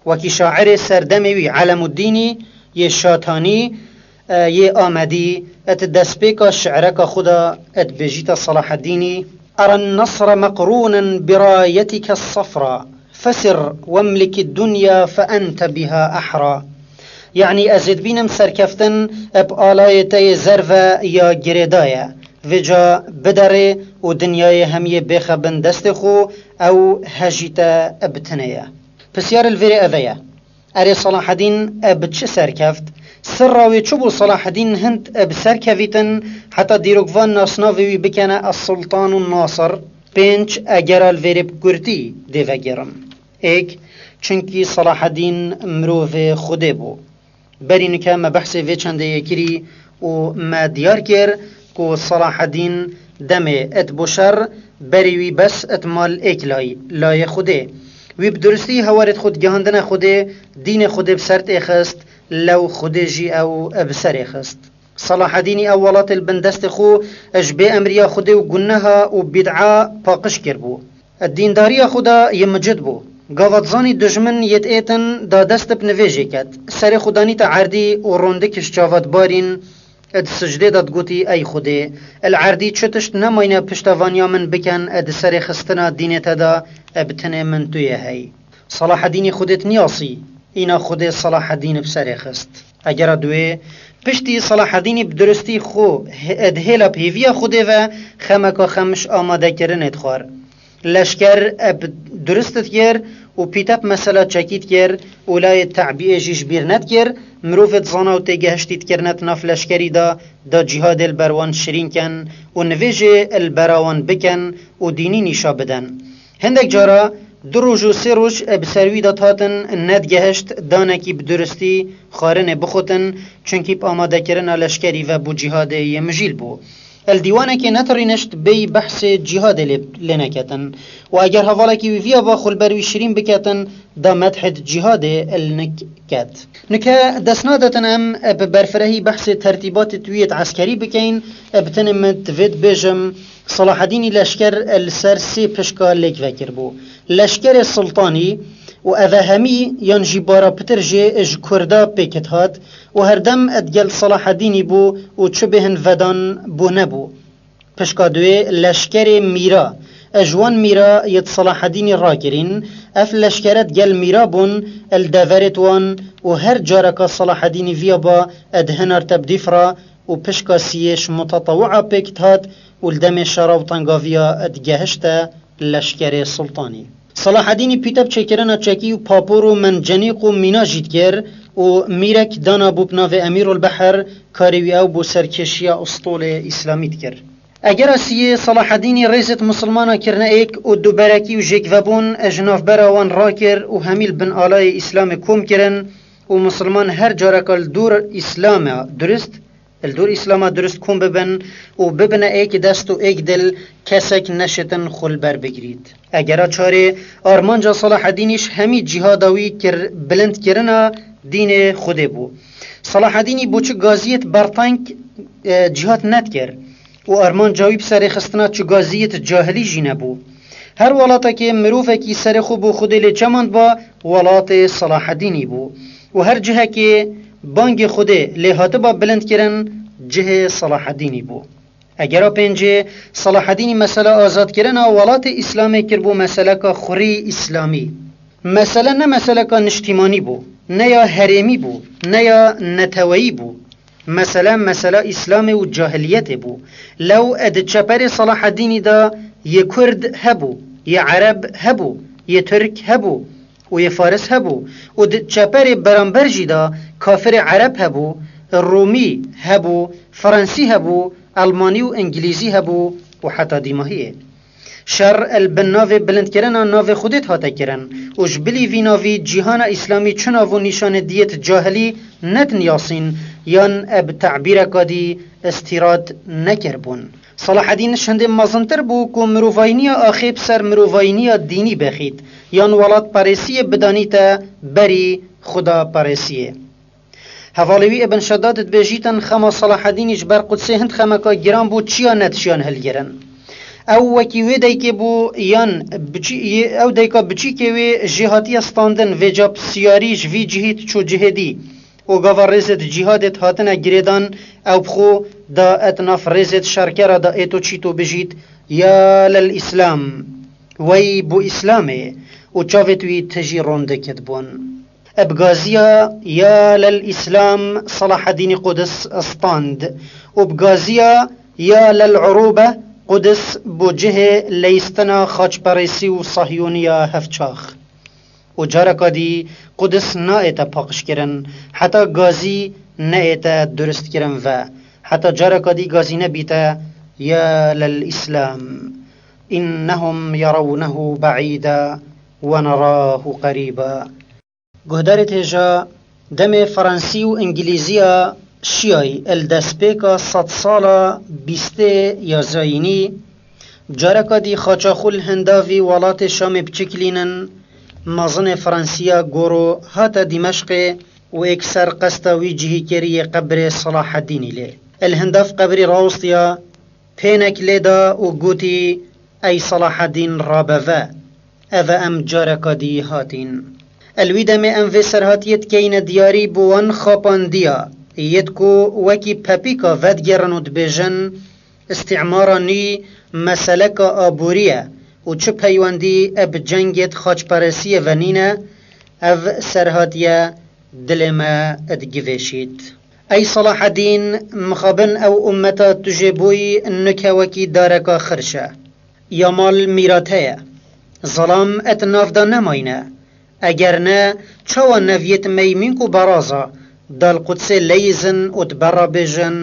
Wekî şairê serdemê wî Elemuddînî yê Şatanî, e, yê Amedî, e, di destpêka şi'reka xwe de, e, dibêjîte Selahedînî, "Era nasra meqrûnen bi rayetike sefra, fesir wemlikî dunya fe ente biha ehra." Yanî ez ê dibînim serkeftin, e, bi alayê te yê zerve ya girêda ye. Vêca biderê û dinyayê hemiyê bêxe bin destê xwe, ew hejî te, e, bi tinê ye. Pisyar li vêrê ev e ye. Erê Selahedîn e bi çi serkeft? Sirra wê çi bû Selahedîn hind e bi ser kevîtin, heta dîrokvan nasnavê wî bikene Es-Sultan û Nasir? Pênc egera li vêrê bi kurtî dê vegêrim. Êk, çunkî Selahedîn mirovê Xwedê bû. Berî nike me behsê vê çendê yê kirî û me diyar kir ku Selahedîn demê et bo şer berî wî bes et mal êk layî, layê Xwedê. Wî bi durustî hewarêt xwe digihandine Xwedê, dînê Xwedê bi ser têxist, lew Xwedê jî ew bi serê xist. Selahedînî ew welatê li bin destê xwe ji bê emriya Xwedê û guneha û bîd'a paqij kirbû. Dîndariya xwe da yê micid bû. Gava dizanî dijmin yê diêtin da dest bi nivêjê ket. Serê xwe danîte erdî û rondik ji çava dibarîn, di sicdê de digotî, Ey Xwedê, li erdî çi tişt nemayne piştevaniya min bikin di serê xistina dînê te de, bi tenê min tu yê hey. Selahedînî Xwedê diniyasî, îna Xwedê Selahedîn bi serê xist. Egera duwê, piştî Selahedînî bi duristî xwe he-, di hêla bi hêviya Xwedê ve xemeka xemiş amadekirinê dixwar. Leşker bi durist dikir û pîte bi mesela çekî dikir û layê te'biyê jî ji bîr nedikir, mirovê dizana û têgehiştî dikirine di nav leşkerî de, da cîhadê li ber wan şirîn ken û nivêjê li bera wan bikin û dînî nîşa bidin. Hindek cara Du roj û sê roj bi ser wî de hatin, nedigehişt danekî bi duristî xwarinê bixutin, çunkî bi amadekirina leşkerî ve bû cîhadê yê mijîl bû. Li dîwanekê netirînişt bêyî behsê cîhadê lê, lê neketin. Û eger hevalekî wî viya ba xwe li ber wî şirîn biketin, da medhê di cîhadê li nik ket. Nike dest nadetin em bi berfirehî behsê tertîbatê di wî yêt eskerî bikeyin, bi tenê min divê dibêjim, Salahedînî leşker li ser sê pişka lêk vekiribû. Leşkerê Sultanî û eve hemî yan jî bara pitir jê ji Kurda pêk dihat û herdem digel Salahedînî bû û çi bêhin vedan bû nebû. Pişka duê leşkerê Mîra, ji wan Mîra yêt Salahedînî rakirîn, ev leşkere digel Mîra bûn, li deverêt wan û her careka Salahedînî viya ba di hinar tebdîf ra û pişka siyê ji mutetewia pêk dihat û li demê şera û tengaviya digehişte leşkerê Sultanî. Salahedînî pîte bi çêkirina çekî û papûr û mencenîq û mîna jî dikir û mîrek danabû bi navê Emîrul Behr, karê wî ew bû serkêşiya ustolê îslamî dikir. Egera siyê Salahedînî rêzêt misilmana kirine êk û duberekî û jêkvebûn ji navbera wan rakir û hemî li bin alayê îslamê kom kirin û misilman her careka li dûr îslama durist, li dûr îslama durist kom bibin û bibine êk dest û êk dil, kesek neşitin xwe li ber bigirît. Egera çarê armanca Salahedînî ji hemî cîhada wî kir bilindkirina dînê Xwedê bû. Salahedînî bo çi gaziyêt berteng, e, cîhad nedikir û armanca wî bi serêxistina çi gaziyêt cahilî jî nebû. Her welatekê mirovekî serê xwe bo Xwedê lê çemand ba, welatê Salahedînî bû û her cihekê bangê Xwedê lê hatiba bilindkirin, cihê Salahedînî bû. Egera pêncê, Salahedînî mesela azadkirina welatê Îslamê kiribû meseleka xurî Îslamî. Mesele ne meseleka niştîmanî bû, ne ya herêmî bû, ne ya neteweyî bû. Mesele, mesela Îslamê û cahiliyetê bû. Lew di çeperê Salahedînî de yê Kurd hebû, yê Ereb hebû, yê Tirk hebû û yê Faris hebû û di çeperê beramber jî de kafirê Ereb hebû, Rûmî hebû, Fransî hebû, Elmanî û Îngilîzî hebû û heta dîmahiyê. Şer li bin navê bilindkirina navê Xwedê dihate kirin û ji bilî vî navî cîhana Îslamî çi nav û nîşanê diyêt cahilî nedin yasîn yan bi tebîreka dî îstîrad nekiribûn. Salahedîn ji hindê mezintir bû ku mirovayîniya axê bi ser mirovayîniya dînî bexît, yan welatperêsiyê bidanîte berî xudaperêsiyê. Hevalê wî Ibn Şedad dibêjîtin, xema Salahedînî ji ber Qudsê hind xemeka giran bû, çiya nedişiyan hilgirin. Ew wekî wê deykê bû, yan biçî-, yê-, ew deyka biçîkê wê jê hatiye standin, vêca bi siyarî ji vî cihî diçû cihê dî. Û gava rêzêt cîhadêt hatine girêdan, ew bi xwe da et nav rêzêt şerkera da êto çîto bijît, "Ya lel Îslam", wey bo Îslamê, û çavêt wî tijî rondikit bûn. Bi gaziya "Ya lel Îslam" Salahedînî Qudis stand û bi gaziya "Ya lel Urûbe" Qudis bo cihê leyistina xaçperêsî û sahyûniya hevçax. Û careka dî Qudis naête paqijkirin, heta gazî neête duristkirin ve, heta careka dî gazî nebîte "Ya lel Îslam, innehum yerawnehu be'îda we nerahu qerîba". Guhdarê têja, demê Fransî û Îngilîziya şiyayî li destpêka sedsala bîstê ya zayînî, careka dî xaça xwe li hindavî welatê Şamê biçiklînin, mezinê Fransiya Goro hate Dîmeşqê û êkser qesta wî cihî kir yê qebrê Selahedînî lê. Li hindav qebrî rawestiya, pênek lê da û gotî, "Ey Selahedîn, rabe ve, eve em careka dî hatîn." Li wî demê em vê serhatiyê dikeyne diyarî, bi wan xapandiya yêt ku wekî pepîka vedigêrin û dibêjin, "Îstîmara nî meseleka aborî ye û çi peywendî bi cengêt xaçperestiyê ve nîne", ev serhatiye dilê me digivêşît. Ey Selahedîn, mixabin ew ummeta tu jê bûyî nuke wekî dareka xirş e. Ya mal mîra te ye. Zelam et nav de nemayne. Eger ne, çawa neviyêt meymînk û beraza dal Qudsê leyizin û diberra bêjin,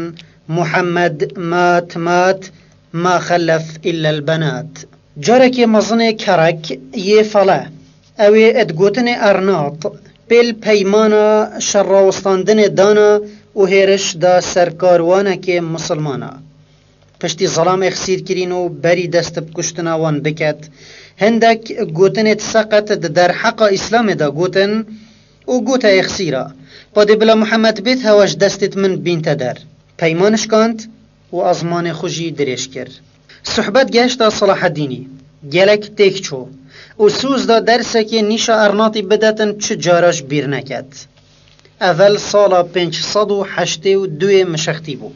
"Muhammed mat mat, ma xellef illel benat." Carekê mezinê kerek yê fele, ew ê ed gotinê ernat, pêl peymana şerrawistandinê dana û hêriş da ser karwanekê misilmana. Piştî zelam êxsîr kirîn û berî dest bi kuştina wan biket, hindek gotinê di seqet di derheqa Îslamê de gotin û gote êxsîra, padê bila Muhammed bêt hewa ji destêt min bînte der. Peyman şikand û ezmanê xwe jî dirêj kir. Suhbet gehişta Selahedînî. Gelek têk çû û sûz da dersekê nîşa ernatî bidetin çi cara ji bîr neket. Evel sala pênc sed û heştê û duyê mişextî bû.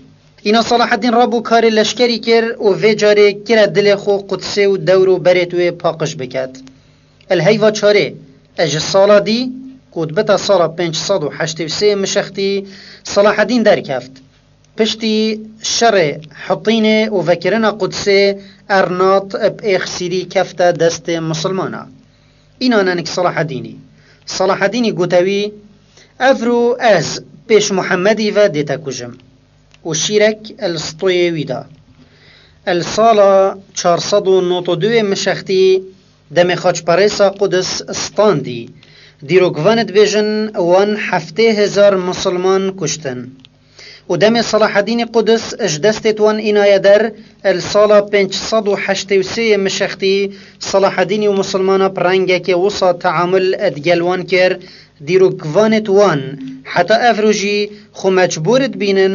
Îna Selahedîn rabû karê leşkerî kir û vê carê kire dilê xwe Qudsê û dewr û berêt wê paqij biket. El heyva çarê, e ji sala dî, ku dibita sala pênc sed û heştê û sê mişextî, Selahedîn derkeft. Piştî şerê Hitînê û vekirina Qudsê, ernat bi êxsîrî kefte destê misilmana. Îna nenik Selahedînî. Selahedînî gote wî, Evro ez pêş Muhemmedî ve dê te kujim. Û şîrek el stoyê wî da. El sala çar sed û nod û duyê mişextî, demê xaçperêsa Qudis standî, dîrokvan dibêjin wan heftê hezar misilman kuştin. Û demê Selahedînî Qudis ji destê wan înaye der, el sala pênc sed û heştê û sê yê mişextî, Selahedînî û misilmana bi rengekê wisa teamul digel wan kir, dîrokvanêt wan heta evro jî xwe mecbûr dibînin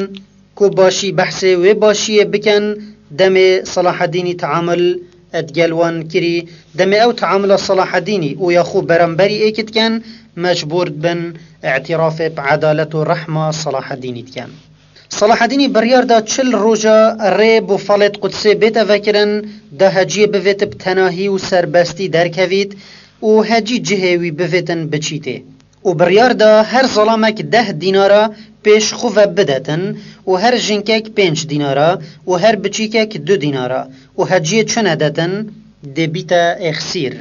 ku başî behsê wê başiyê bikin, demê Selahedînî teamul digel wan kirî, demê ew teamula Selahedînî û ya xwe beramberî êkî dikin, mecbûr dibin îtirafê bi edalet û rehma Selahedînî dikin. Selahedînî biryar da çil roja rê bo falêt Qudsê bête vekirin, da heciyê bivêt bi tenahî û serbestî derkevît û hecî cihê wî bivêtin biçîtê. Û biryar da her zalamek deh dînara pêş xwe ve bidetin û her jinkek pênc dînara û her biçîkek du dînara û heciyê çi nedetin, dê bîte êxsîr.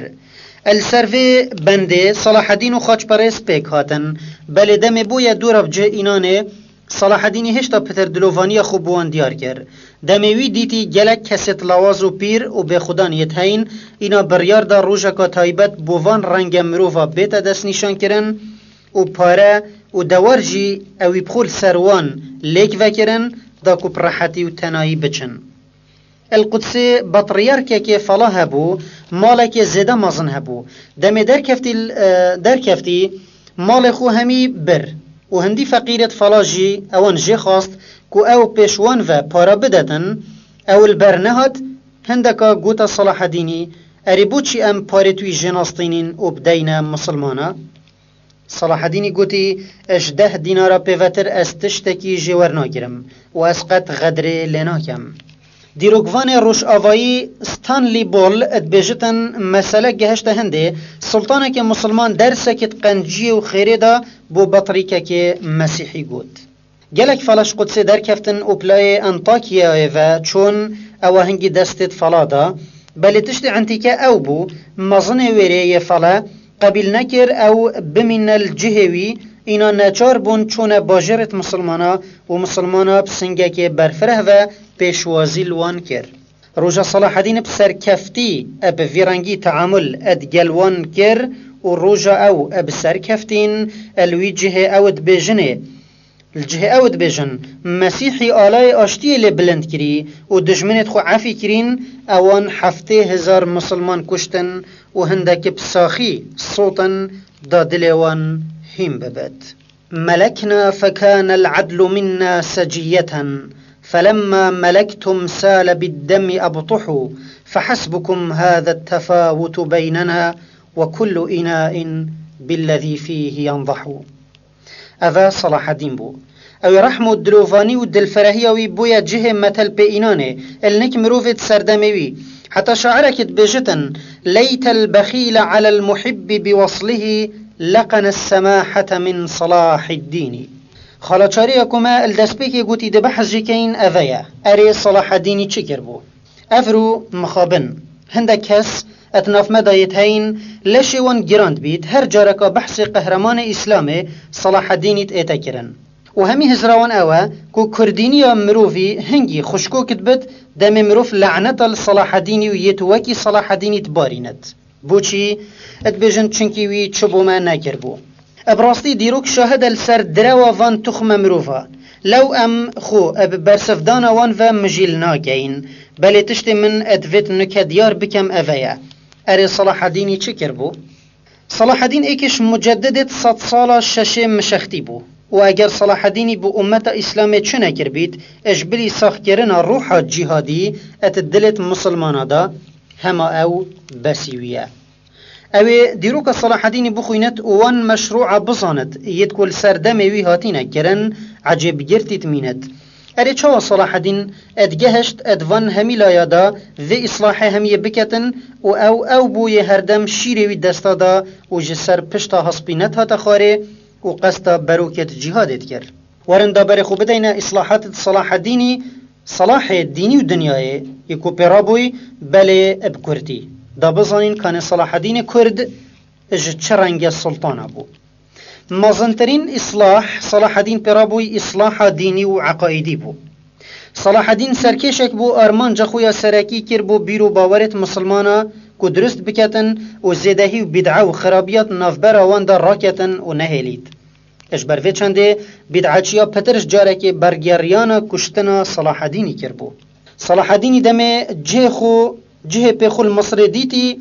El ser vê bendê Selahedîn û xaçperês pêk hatin. Belê demê bûye dûra bi cih înanê, Selahedînî hêşta pitir dilovaniya xwe bi wan diyar kir. Demê wî dîtî gelek kesêt lawaz û pîr û bêxudan yêt heyn, îna biryar da rojeka taybet bo van renge mirova bête destnîşankirin û pare û dewar jî ewî bi xwe li ser wan lêk vekirin, da ku bi rehetî û tenayî biçin. El Qudsê betriyerkekê fela hebû, malekê zêde mezin hebû. Demê derkeftî, e, derkeftî, malê xwe hemî bir û hindî feqîrêt fela jî ewan jê xwest ku ew pêş wan ve para bidetin, ew li ber nehat, hindeka gota Selahedînî, Erê boçî em parêt wî jê nastînîn û bideyne misilmana? Selahedînî gotî, Ji deh dînara pêvetir ez tiştekî jê wernagirim û ez qet xedrê lê nakem. Dîrokvanê Rojavayî Stanley Ball dibêjitin, mesele gehişte hindê, sultanekê misilman dersekê di qenciyê û xêrê de bo betrîkekê mesîhî got. Gelek fela ji Qudsê derkeftin û pilayê Antakyayê ve çûn, ewa hingî destê di fela da. Belê tiştê entîke ew bû, mezinê wêrê yê fele qebîl nekir ew bimîne li cihê wî, îna neçar bûn çûne bajêrêt misilmana û misilmana bi singekê berfireh ve pêşwazî li wan kir. Roja Selahedîn bi serkeftî e bi vî rengî teamul e digel wan kir û roja ew e bi serkeftîn e li wî cihê ew dibêjinê. Li cihê ew dibêjin, Mesîhî alayê aştiyê lê bilind kirî û dijminêt xwe efî kirîn, ewan heftê hezar misilman kuştin û hindekî bi saxî sotin da dilê wan hîn bibit. ملكنا فكان العدل منا سجية، فلما ملكتم سال بالدم أبطحوا، فحسبكم هذا التفاوت بيننا وكل إناء بالذي فيه ينضح. Ev e Selahedîn bû. Ew ê rehm û dilovanî û dilferehiya wî bûye cihê metel pê înanê, el nik mirovê di serdemê wî. Heta şairek dibêjitin, ليت البخيل على المحب بوصله لقن السماحة من صلاح الدين. Xalaçariya ku me li destpêkê gotî dê behs jê keyin, ev e ye. Erê, Selahedînî çi kiribû? Evro mixabin, hindek kes et nav me de yêt heyn, leşê wan giran dibît, her careka behsê qehremanê Îslamê Selahedînî dête kirin. Û hemî hizra wan ew e ku kurdîniya mirovî hingî xuşkok dibit, demê mirov laneta li Selahedînî û yêt wekî Selahedînî dibarînit. Boçî? Dibêjin, çinkî wî çi bo me nekiribû. Bi rastî dîrok şahid e li ser direwa van tuxme mirova. Lew em xwe bi bersivdana wan ve mijîl nakeyin, belê tiştê min divêt nuke diyar bikem ev e ye. Erê, Selahedînî çi kiribû? Selahedîn êkê ji mucedidêt sedsala şeşê mişextî bû û eger Selahedînî bi ummeta Îslamê çi nekiribît, ji bilî saxkirina ruha cîhadî et dilêt misilmana de, hema ew besî wî ye. Ew ê dîroka Selahedînî bixwînit û wan meşrûa bizanit, yêt ku li ser demê wî hatîne kirin, ecêbgirtî dimînit. Erê, çawa Selahedîn et gehişt et van hemî laya da vê îslahê hemiyê biketin û ew, ew bû yê herdem şîrê wî desta da û ji ser pişta hespî nethate xwarê û qesta berokêt cîhadê dikir? Werin da berê xwe bideyne îslahatêt Selahedînî, selahê dînî û dinyayê, yê ku pê rabûy, belê bi kurdî. Da bizanîn kanê Selahedînê Kurd ji çi renge sultana bû. Mezintirîn îslah Selahedîn pê rabûy îslaha dînî û eqaîdî bû. Selahedîn serkêşek bû, armanca xwe ya serekî kir bo bîr û bawerêt misilmana ku dirust biketin û zêdehî û bîd'a û xirabiyat navbera wan de raketin û nehêlît. Ji ber vê çendê bîd'açiya pitir ji carekê bergeriyana kuştina Selahedînî kiribû. Selahedînî demê cihê xwe, cihê pê xwe li Misirê dîtî,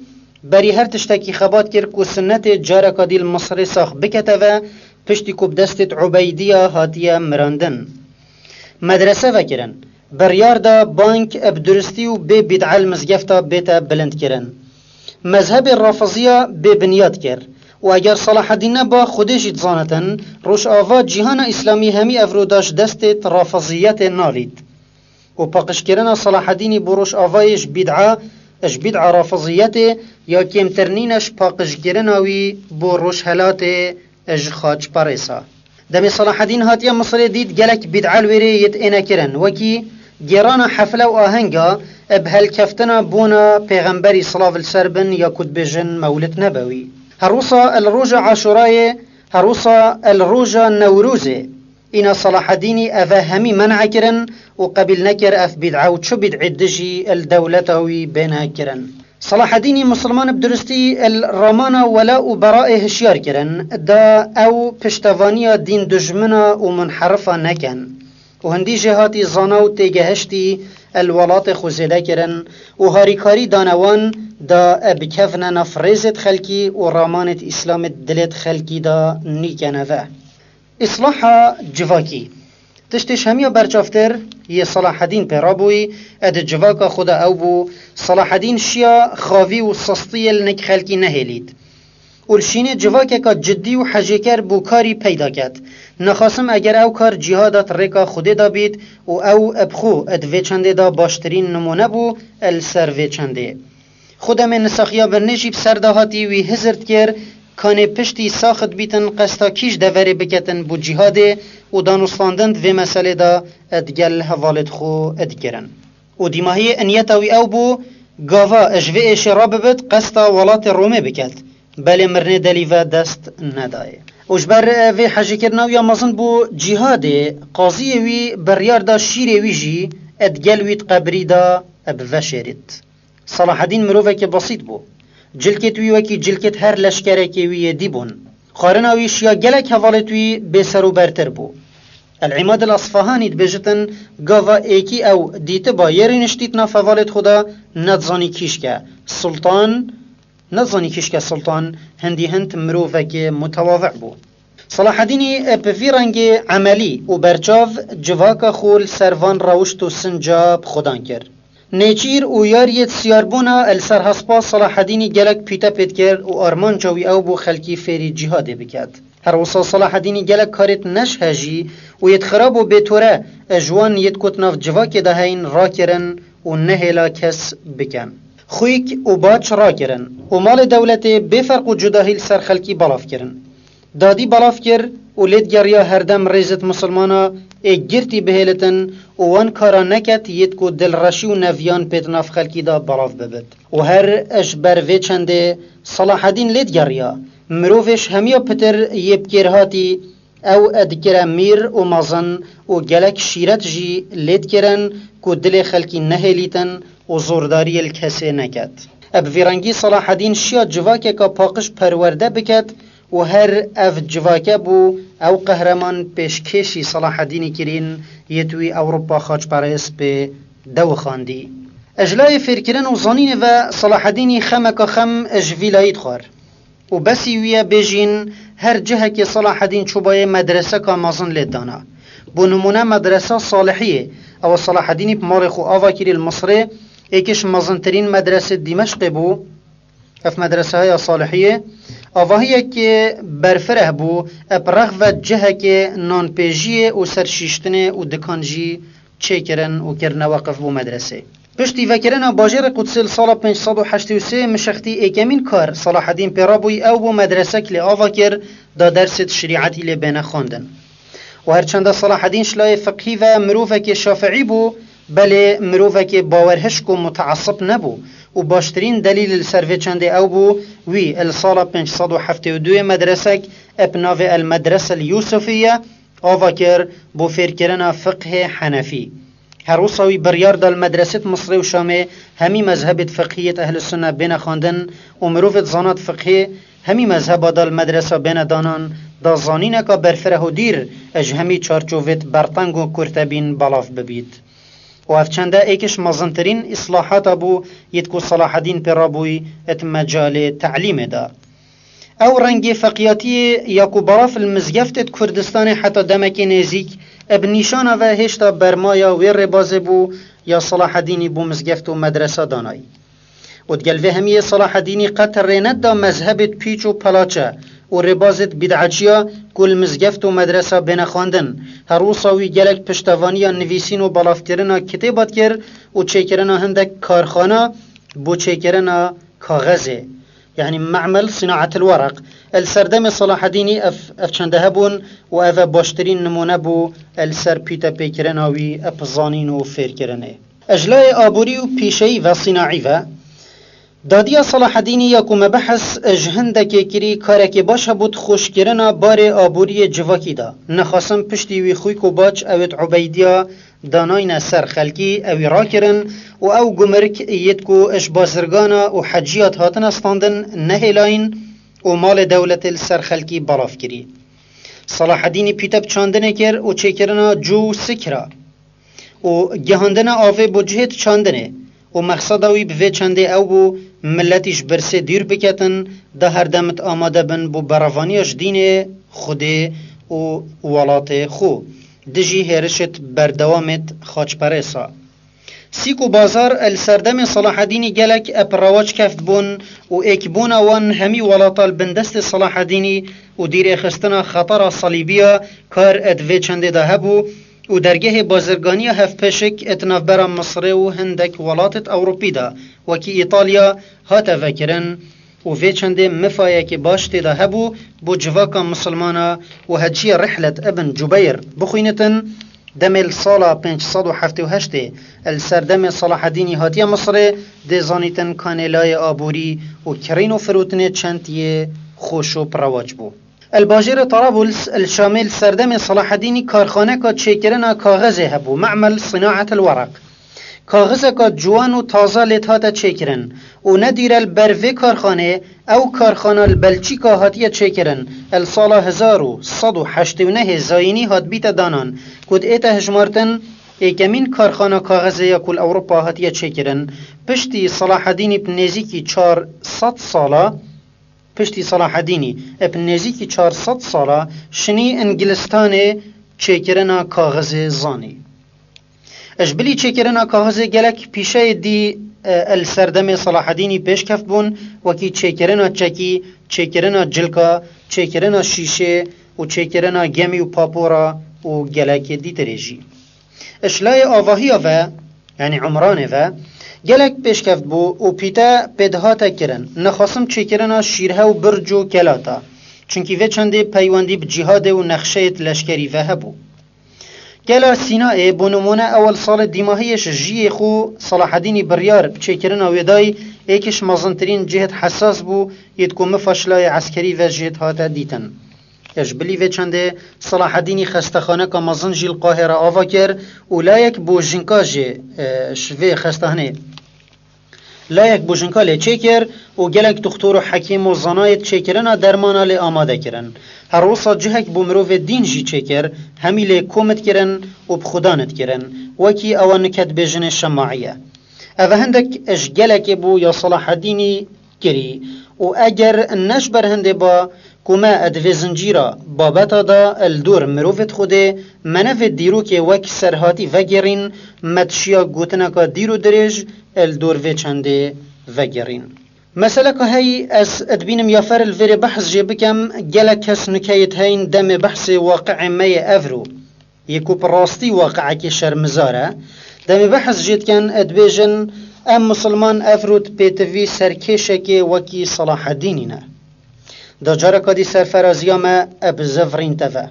berî her tiştekî xebat kir ku sinnetê careka dî li Misirê sax bikete ve, piştî ku bi destê Ubeydiya hatiye mirandin. Medrese vekirin. Biryar da bang bi duristî û bê bîd'e li mizgefta bête bilindkirin. Mezhebê Rafiziya bê binyat kir û eger Selahedîn neba, Xwedê jî dizanitin, Rojava cîhana Îslamî hemî evro da ji destê Rafiziyetê nalît. Û paqijkirina Selahedînî bo Rojavayê ji bîd'a, ji bîd'a Rafiziyetê ya kêmtir nîne ji paqijkirina wî bo Rojhelatê ji xaçperêsa. Demê Selahedîn hatiye Misirê dît gelek bîd'e li wêrê yêt êne kirin, wekî gêrana hefle û ahenga bi helkeftina bona pêxemberî silav li ser bin ya ku dibêjin mewlid nebewî. Her wisa li roja Aşurayê, her wisa li roja Newrozê. Îna Selahedînî eve hemî men'e kirin û qebîl nekir ev bîd'e û çi bîd'ê dijî li dewleta wî bêne kirin. Selahedînî Misilman bi duristî li ramana wela û beraê hişyar kirin, da ew piştevaniya dîn dujmina û munherifa nekin. Û hindî jêhatî zana û têgehiştî li welatê xwe zêde kirin û harîkarî dane wan, da bikevne nav rêzêt xelkî û ramanêt Îslamê dilêt xelkî da nîkene ve. Îslaha civakî. Tiştê ji hemiya berçavtir yê Selahedîn pê rabûyî, di civaka xwe de ew bû, Selahedîn şiya xavî û sistiyê li nik xelkî nehêlît. Û li şînê civakeka cidî û hejêker bo karî peyda ket. Nexasim eger ew kar cîhada di rêka Xwedê de bît û ew bi xwe di vê çendê de baştirîn nimûne bû li ser vê çendê. Xwe demê nisaxiya birnê jî bi ser de hatî wî hizir dikir, kanê piştî sax dibîtin qesta kîj deverê biketin bo cîhadê û danûstandin di vê meselê de digel hevalêt xwe dikirin. Û dîmahiyê niyeta wî ew bû, gava ji vê êşê rabibit qesta welatê Romê biket. Belê mirinê delî ve dest nedayê. Û ji ber vê hejîkirina wî ya mezin bo cîhadê, qaziyê wî biryar da şîrê wî jî digel wî di qebrî de biveşêrît. Selahedîn mirovekî besît bû. Cilkêt wî wekî cilkêt her leşkerekê wî yê dî bûn. Xwarina wî ji ya gelek hevalêt wî bêser û bertir bû. El-Îmad el-Esfahanî dibêjitin, gava êkî ew dîtiba yê rîniştî di nav hevalêt xwe de, nedizanî kîşke sultan, nedizanî kîşke sultan, hindî hind mirovekê mutewazî bû. Selahedînî bi vî rengê emelî û berçav civaka xwe li ser van rewişt û sinca bi xwedan kir. Nêçîr û yariyêt siyarbûna li ser hespa Selahedînî gelek pîte pê dikir û armanca wî ew bû xelkî fêrî cîhadê biket. Her wisa Selahedînî gelek karêt neşhejî û yêt xirab û bêtore ji wan yêt ku di nav civakê de heyn rakirin û nehêla kes bikin. Xwîk û baç rakirin û malê dewletê bêferq û cudahî li ser xelkî belav kirin. Dadî belav kir û lê digeriya herdem rêzêt misilmana ê girtî bihêlitin û wan kara neket yêt ku dilreşî û neviyan pê di nav xelkî de belav bibit. Û her ji ber vê çendê Selahedîn lê digeriya, mirovê ji hemiya pitir yê bi kêrhatî Ew dikire mîr û mezin û gelek şîret jî lê dikirin ku dilê xelkî nehêlîtin û zordariyê li kesê neket. Bi vî rengî Selahedîn şiya civakeka paqij perwerde biket û her ev civake bû ew qehreman pêşkêşî Selahedînî kirîn yêt wî Ewropa xaçperêst pê dewixandî. Ji layê fêrkirin û zanînê ve Selahedînî xemeka xem ji vî layî dixwar. û besî wî ye bêjîn, her cihekê Selahedîn çûbayê medreseka mezin lê dana. Bo nimûne medresa Salihiyê, ew Selahedînî bi malê xwe ava kirî li Misirê, êkê ji mezintirîn medresê Dîmeşqê bû. Ev medrese ya Salihiyê, avahiyekê berfireh bû, eb rexve cihekê nanpêjiyê û serşîştinê û dikan jî çêkirin û kirine weqif bo medresê. Piştî vekirina bajêrê Qudsê li sala pênc sed û heştê û sê mişextî êkemîn kar Selahedîn pê rabûyî ew bû medresek lê ava kir da dersêt şirîetî lê bêne xwendin. Û her çenda Selahedîn ji layê fiqhî ve mirovekê şafiî bû, belê mirovekê bawerhişk û muteesib nebû û baştirîn delîl li ser vê çendê ew bû, wî li sala pênc sed û heftê û duyê medresek eb navê El Medrese El Yusufiye ava kir bo fêrkirina fiqhê henefî. Her wisa wî biryar da li medresêt Misrê û Şamê hemî mezhebêt fiqhiyêt Ehlî Sunne bêne xwendin û mirovêt zanat fiqhê hemî mezheba da li medresa bêne danan, da zanîneka berfireh û dîr ji hemî çarçovêt berteng û kurtebîn belav bibît. Û ev çende êk ji mezintirîn îslahata bû yêt ku Selahedîn pê rabûyî et mecalê telîmê de. Ew rengê feqiyatiyê ya ku belav li mizgeftêt Kurdistanê heta demekê nêzîk, eb nîşana ve hêşta bermaya wê rêbazê bû ya Selahedînî bo mizgeft û medresa danayî. Û digel vê hemiyê Selahedînî qet rê neda mezhebêt pîç û pelaçe û rêbazêt bîd'eciya ku li mizgeft û medresa bêne xwendin. Her wisa wî gelek piştevaniya nivîsîn û belavkirina kitêbat kir û çêkirina hindek karxana bo çêkirina kaxezê, yanî me'mel sînaetil wereq. El serdemê Selahedînî ev, ev çende hebûn û ev e baştirîn nimûne bû el ser pîtepêkirina wî eb zanîn û fêrkirinê. Ji layê aborî û pîşeyî ve, sînaî ve, dadiya Selahedînî ya ku me behs ji hindekê kirî, karekê baş hebû di xweşkirina barê aboriyê civakî de. Nexasim piştî wî xwîk û bac ewêt Ubeydiya danayne ser xelkî, ewî rakirin û ew gumirk yêt ku ji bazirgana û heciya dihatine standin nehêlayîn û malê dewletê li ser xelkî belav kirî. Selahedînî pîte bi çandinê kir û çêkirina cû û sikra û gihandina avê bo cihêt çandinê û mexseda wî bi vê çendê ew bû, miletî ji birsê dûr biketin, da her dem amade bin bo berevaniya ji dînê, Xwedê û welatê xwe, dijî hêrişêt berdewamêt xaçperêsa. Sîk û bazar li serdemê Selahedînî gelek eb rewac keft bûn û êkbûna wan hemî welata li bin destê Selahedînî û dîrêxistina xetera salîbiya kar ed vê çendê de hebû û dergehê bazirganiya hevpêşik ed navbera Misirê û hindek welatêt Ewropî de, wekî Îtalya, hate vekirin û vê çendê mifayekê baş tê de hebû bo civaka misilmana û heciyê Rihlet ibn Cubeyr bixwînitin, demê li sala pênc sed û heftê û heştê li serdemê Selahedînî hatiye Misirê, dê zanîtin kanêlayê aborî û kirîn û firotinê çend yê xweş û bi rewac bû. Li bajêrê Tarabuls li Şamê li serdemê Selahedînî karxaneka çêkirina kaxizê hebû, Me'mel Sînaetil Wereq. Kaxizeka ciwan û taze lê dihate çêkirin û ne dûre li ber vê karxanê ew karxana li Belçîka hatiye çêkirin, li sala hezar û sed û heştê û nehê zayînî hatibîte danan, ku diête hejmartin êkemîn karxana kaxizê ya ku li Ewropa hatiye çêkirin, piştî Selahedînî bi nêzîkî çar sed sala, piştî Selahedînî bi nêzîkî çar sed sala şinî Îngilistanê çêkirina kaxizê zanî. Ji bilî çêkirina kaxizê gelek pîşeyê dî, e, li serdemê Selahedînî pêşkeft bûn, wekî çêkirina çekî, çêkirina cilka, çêkirina şîşê û çêkirina gemî û papora û gelekê dîtirê jî. Ji layê avahiya ve, yanî Umranê ve, gelek pêşkeft bû û pîte pê dihate kirin. Nexasim çêkirina şîrhe û birc û kelata. Çunkî vê çendê peywendî bi cîhadê û nexşeyêt leşkerî ve hebû. Kela Sînayê, bo nimûne, ewel salê dîmahiyê ji jiyê xwe Selahedînî biryar bi çêkirina wê dayî, êk ji mezintirîn cihêt hesas bû, yêt ku mifa ji layê eskerî ve jêt hate dîtin. Ji bilî vê çendê Selahedînî xestexaneka mezin jî li Qahêre ava kir û layek bo jinka jê, e, ji vê xestehanê layek bo jinka lê çêkir û gelek doxtor û hekîm û zanayê di çêkirina dermana lê amade kirin. Her wisa cihek bo mirovê dîn jî çêkir, hemî lê kom dikirin û bi Xudan dikirin, wekî ewa nike dibêjinê şemaî ye. Ev hindek ji gelekê bû ya Selahedînî kirî û eger ne ji ber hindê ba ku me di vê zincîra babeta de li dor mirovê di Xwedê me ne vê dîrokê wek serhatî vegêrîn, me dişiya gotineka dîr û dirêj li dor vê çendê vegêrîn. Meseleka heyî ez dibînim ya fer li vêrê behs jê bikem, gelek kes nukeyê diheyin demê behsê waqi'ê me yê evro. Yê ku bi rastî waqi'ekî şermizar e, demê behs jê dikin, dibêjin, em misilman evro di pêtivî serkêşekê wekî Selahedînî ne. Da careka dî serferaziya me bi zivirîn teve.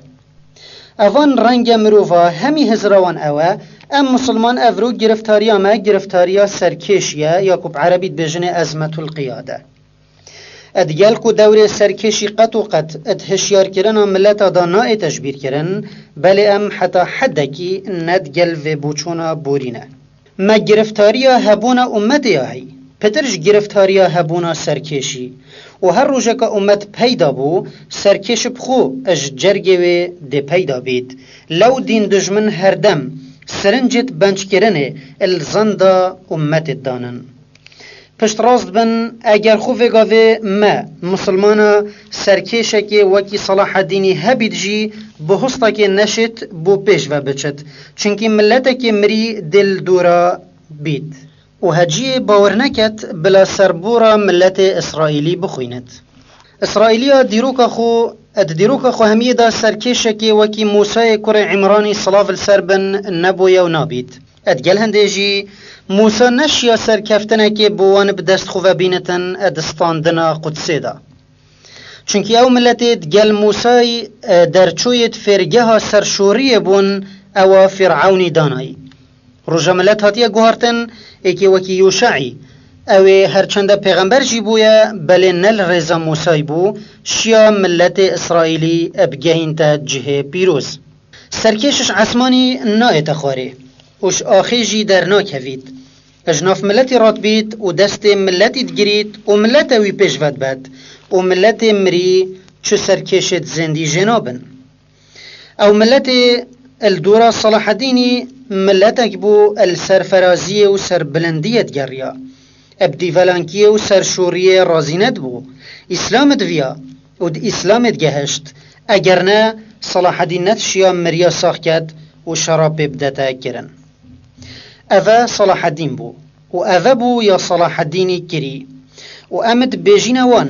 Evan renge mirova hemî hizira wan ew e, em misilman evro giriftariya me giriftariya serkêşî ye, ya ku bi erebî dibêjinê ezmetul qiyade. Digel ku dewrê serkêşî qet û qet di hişyarkirina mileta de nayê tejbîrkirin, belê em heta hedekî ne digel vê boçûna borî ne. Me giriftariya hebûna ummetê ya heyî, pitir ji giriftariya hebûna serkêşî. Û her rojeka ummet peyda bû, serkêş bi xwe ji cergê wê dê peyda bît. Lew dîn dijmin herdem sirincê di benckirinê li zenda ummetê danin. Piştrast bin, eger xwe vê gavê me, misilmana serkêşekê wekî Selahedînî hebît jî, bi hostekê neşêt bo pêş ve biçit. Çunkî miletekê mirî dê li dora bît. Û heciyê bawer neket bila serbora miletê Îsraîlî bixwînit. Îsraîliya dîroka xwe, di dîroka xwe hemiyê de serkêşekê wekî Mûsayê kurê Îmranî silav li ser bin nebûye û nabît. Digel hindê jî Mûsa neşiya serkeftinekê bo wan bi dest xwe ve bînitin di standina Qudsê de. Çunkî ew miletê digel Mûsayî, e, derçoyê di fêrgeha serşoriyê bûn, ewa Fîr'ewnî danayî. Roja milet hatiye guhartin, êkê wekî Yûşe'î. Ew ê her çende pêxember jî bûye, belê ne li rêza Mûsayî bû, şiya miletê Îsraîlî bigehînte cihê pîroz. Serkêş ji esmanî nayête xwarê û ji axê jî dernakevît. Ji nav miletî radibît û destê miletî digirît û milete wî pêş ve dibet û miletê mirî çi serkêşê di zêndî jê nabin. Ew miletê li dora Selahedînî miletek bû li serferaziyê û serbilindiyê digeriya. Bi dîvelankiyê û serşoriyê razî nedibû. Îslam diviya û di Îslamê digehişt. Eger ne, Selahedîn nedişiya miriya sax ket û şera pê bidete kirin. Eve Selahedîn bû û eve bû ya Selahedînî kirî. Û em dibêjîne wan,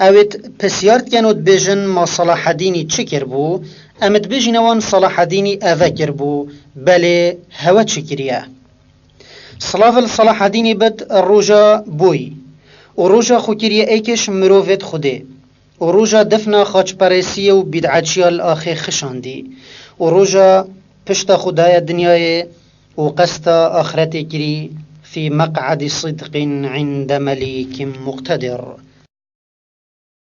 ew ê pisyar dikin û dibêjin, ma Selahedînî çi kiribû? Em dibêjîne wan, Selahedînî eve kiribû, belê hewe çi kiriye? Silav li Selahedînî bit, roja boyî û roja xwe kiriye êkiş mirovê di Xwedê û roja difna xaçperêsiyê û bîd'eçiya li axê xişandî û roja pişta xwe daye dinyayê û qesta axretê kirî, fî meq'edî sidqîn inde melîkîn muqtedir.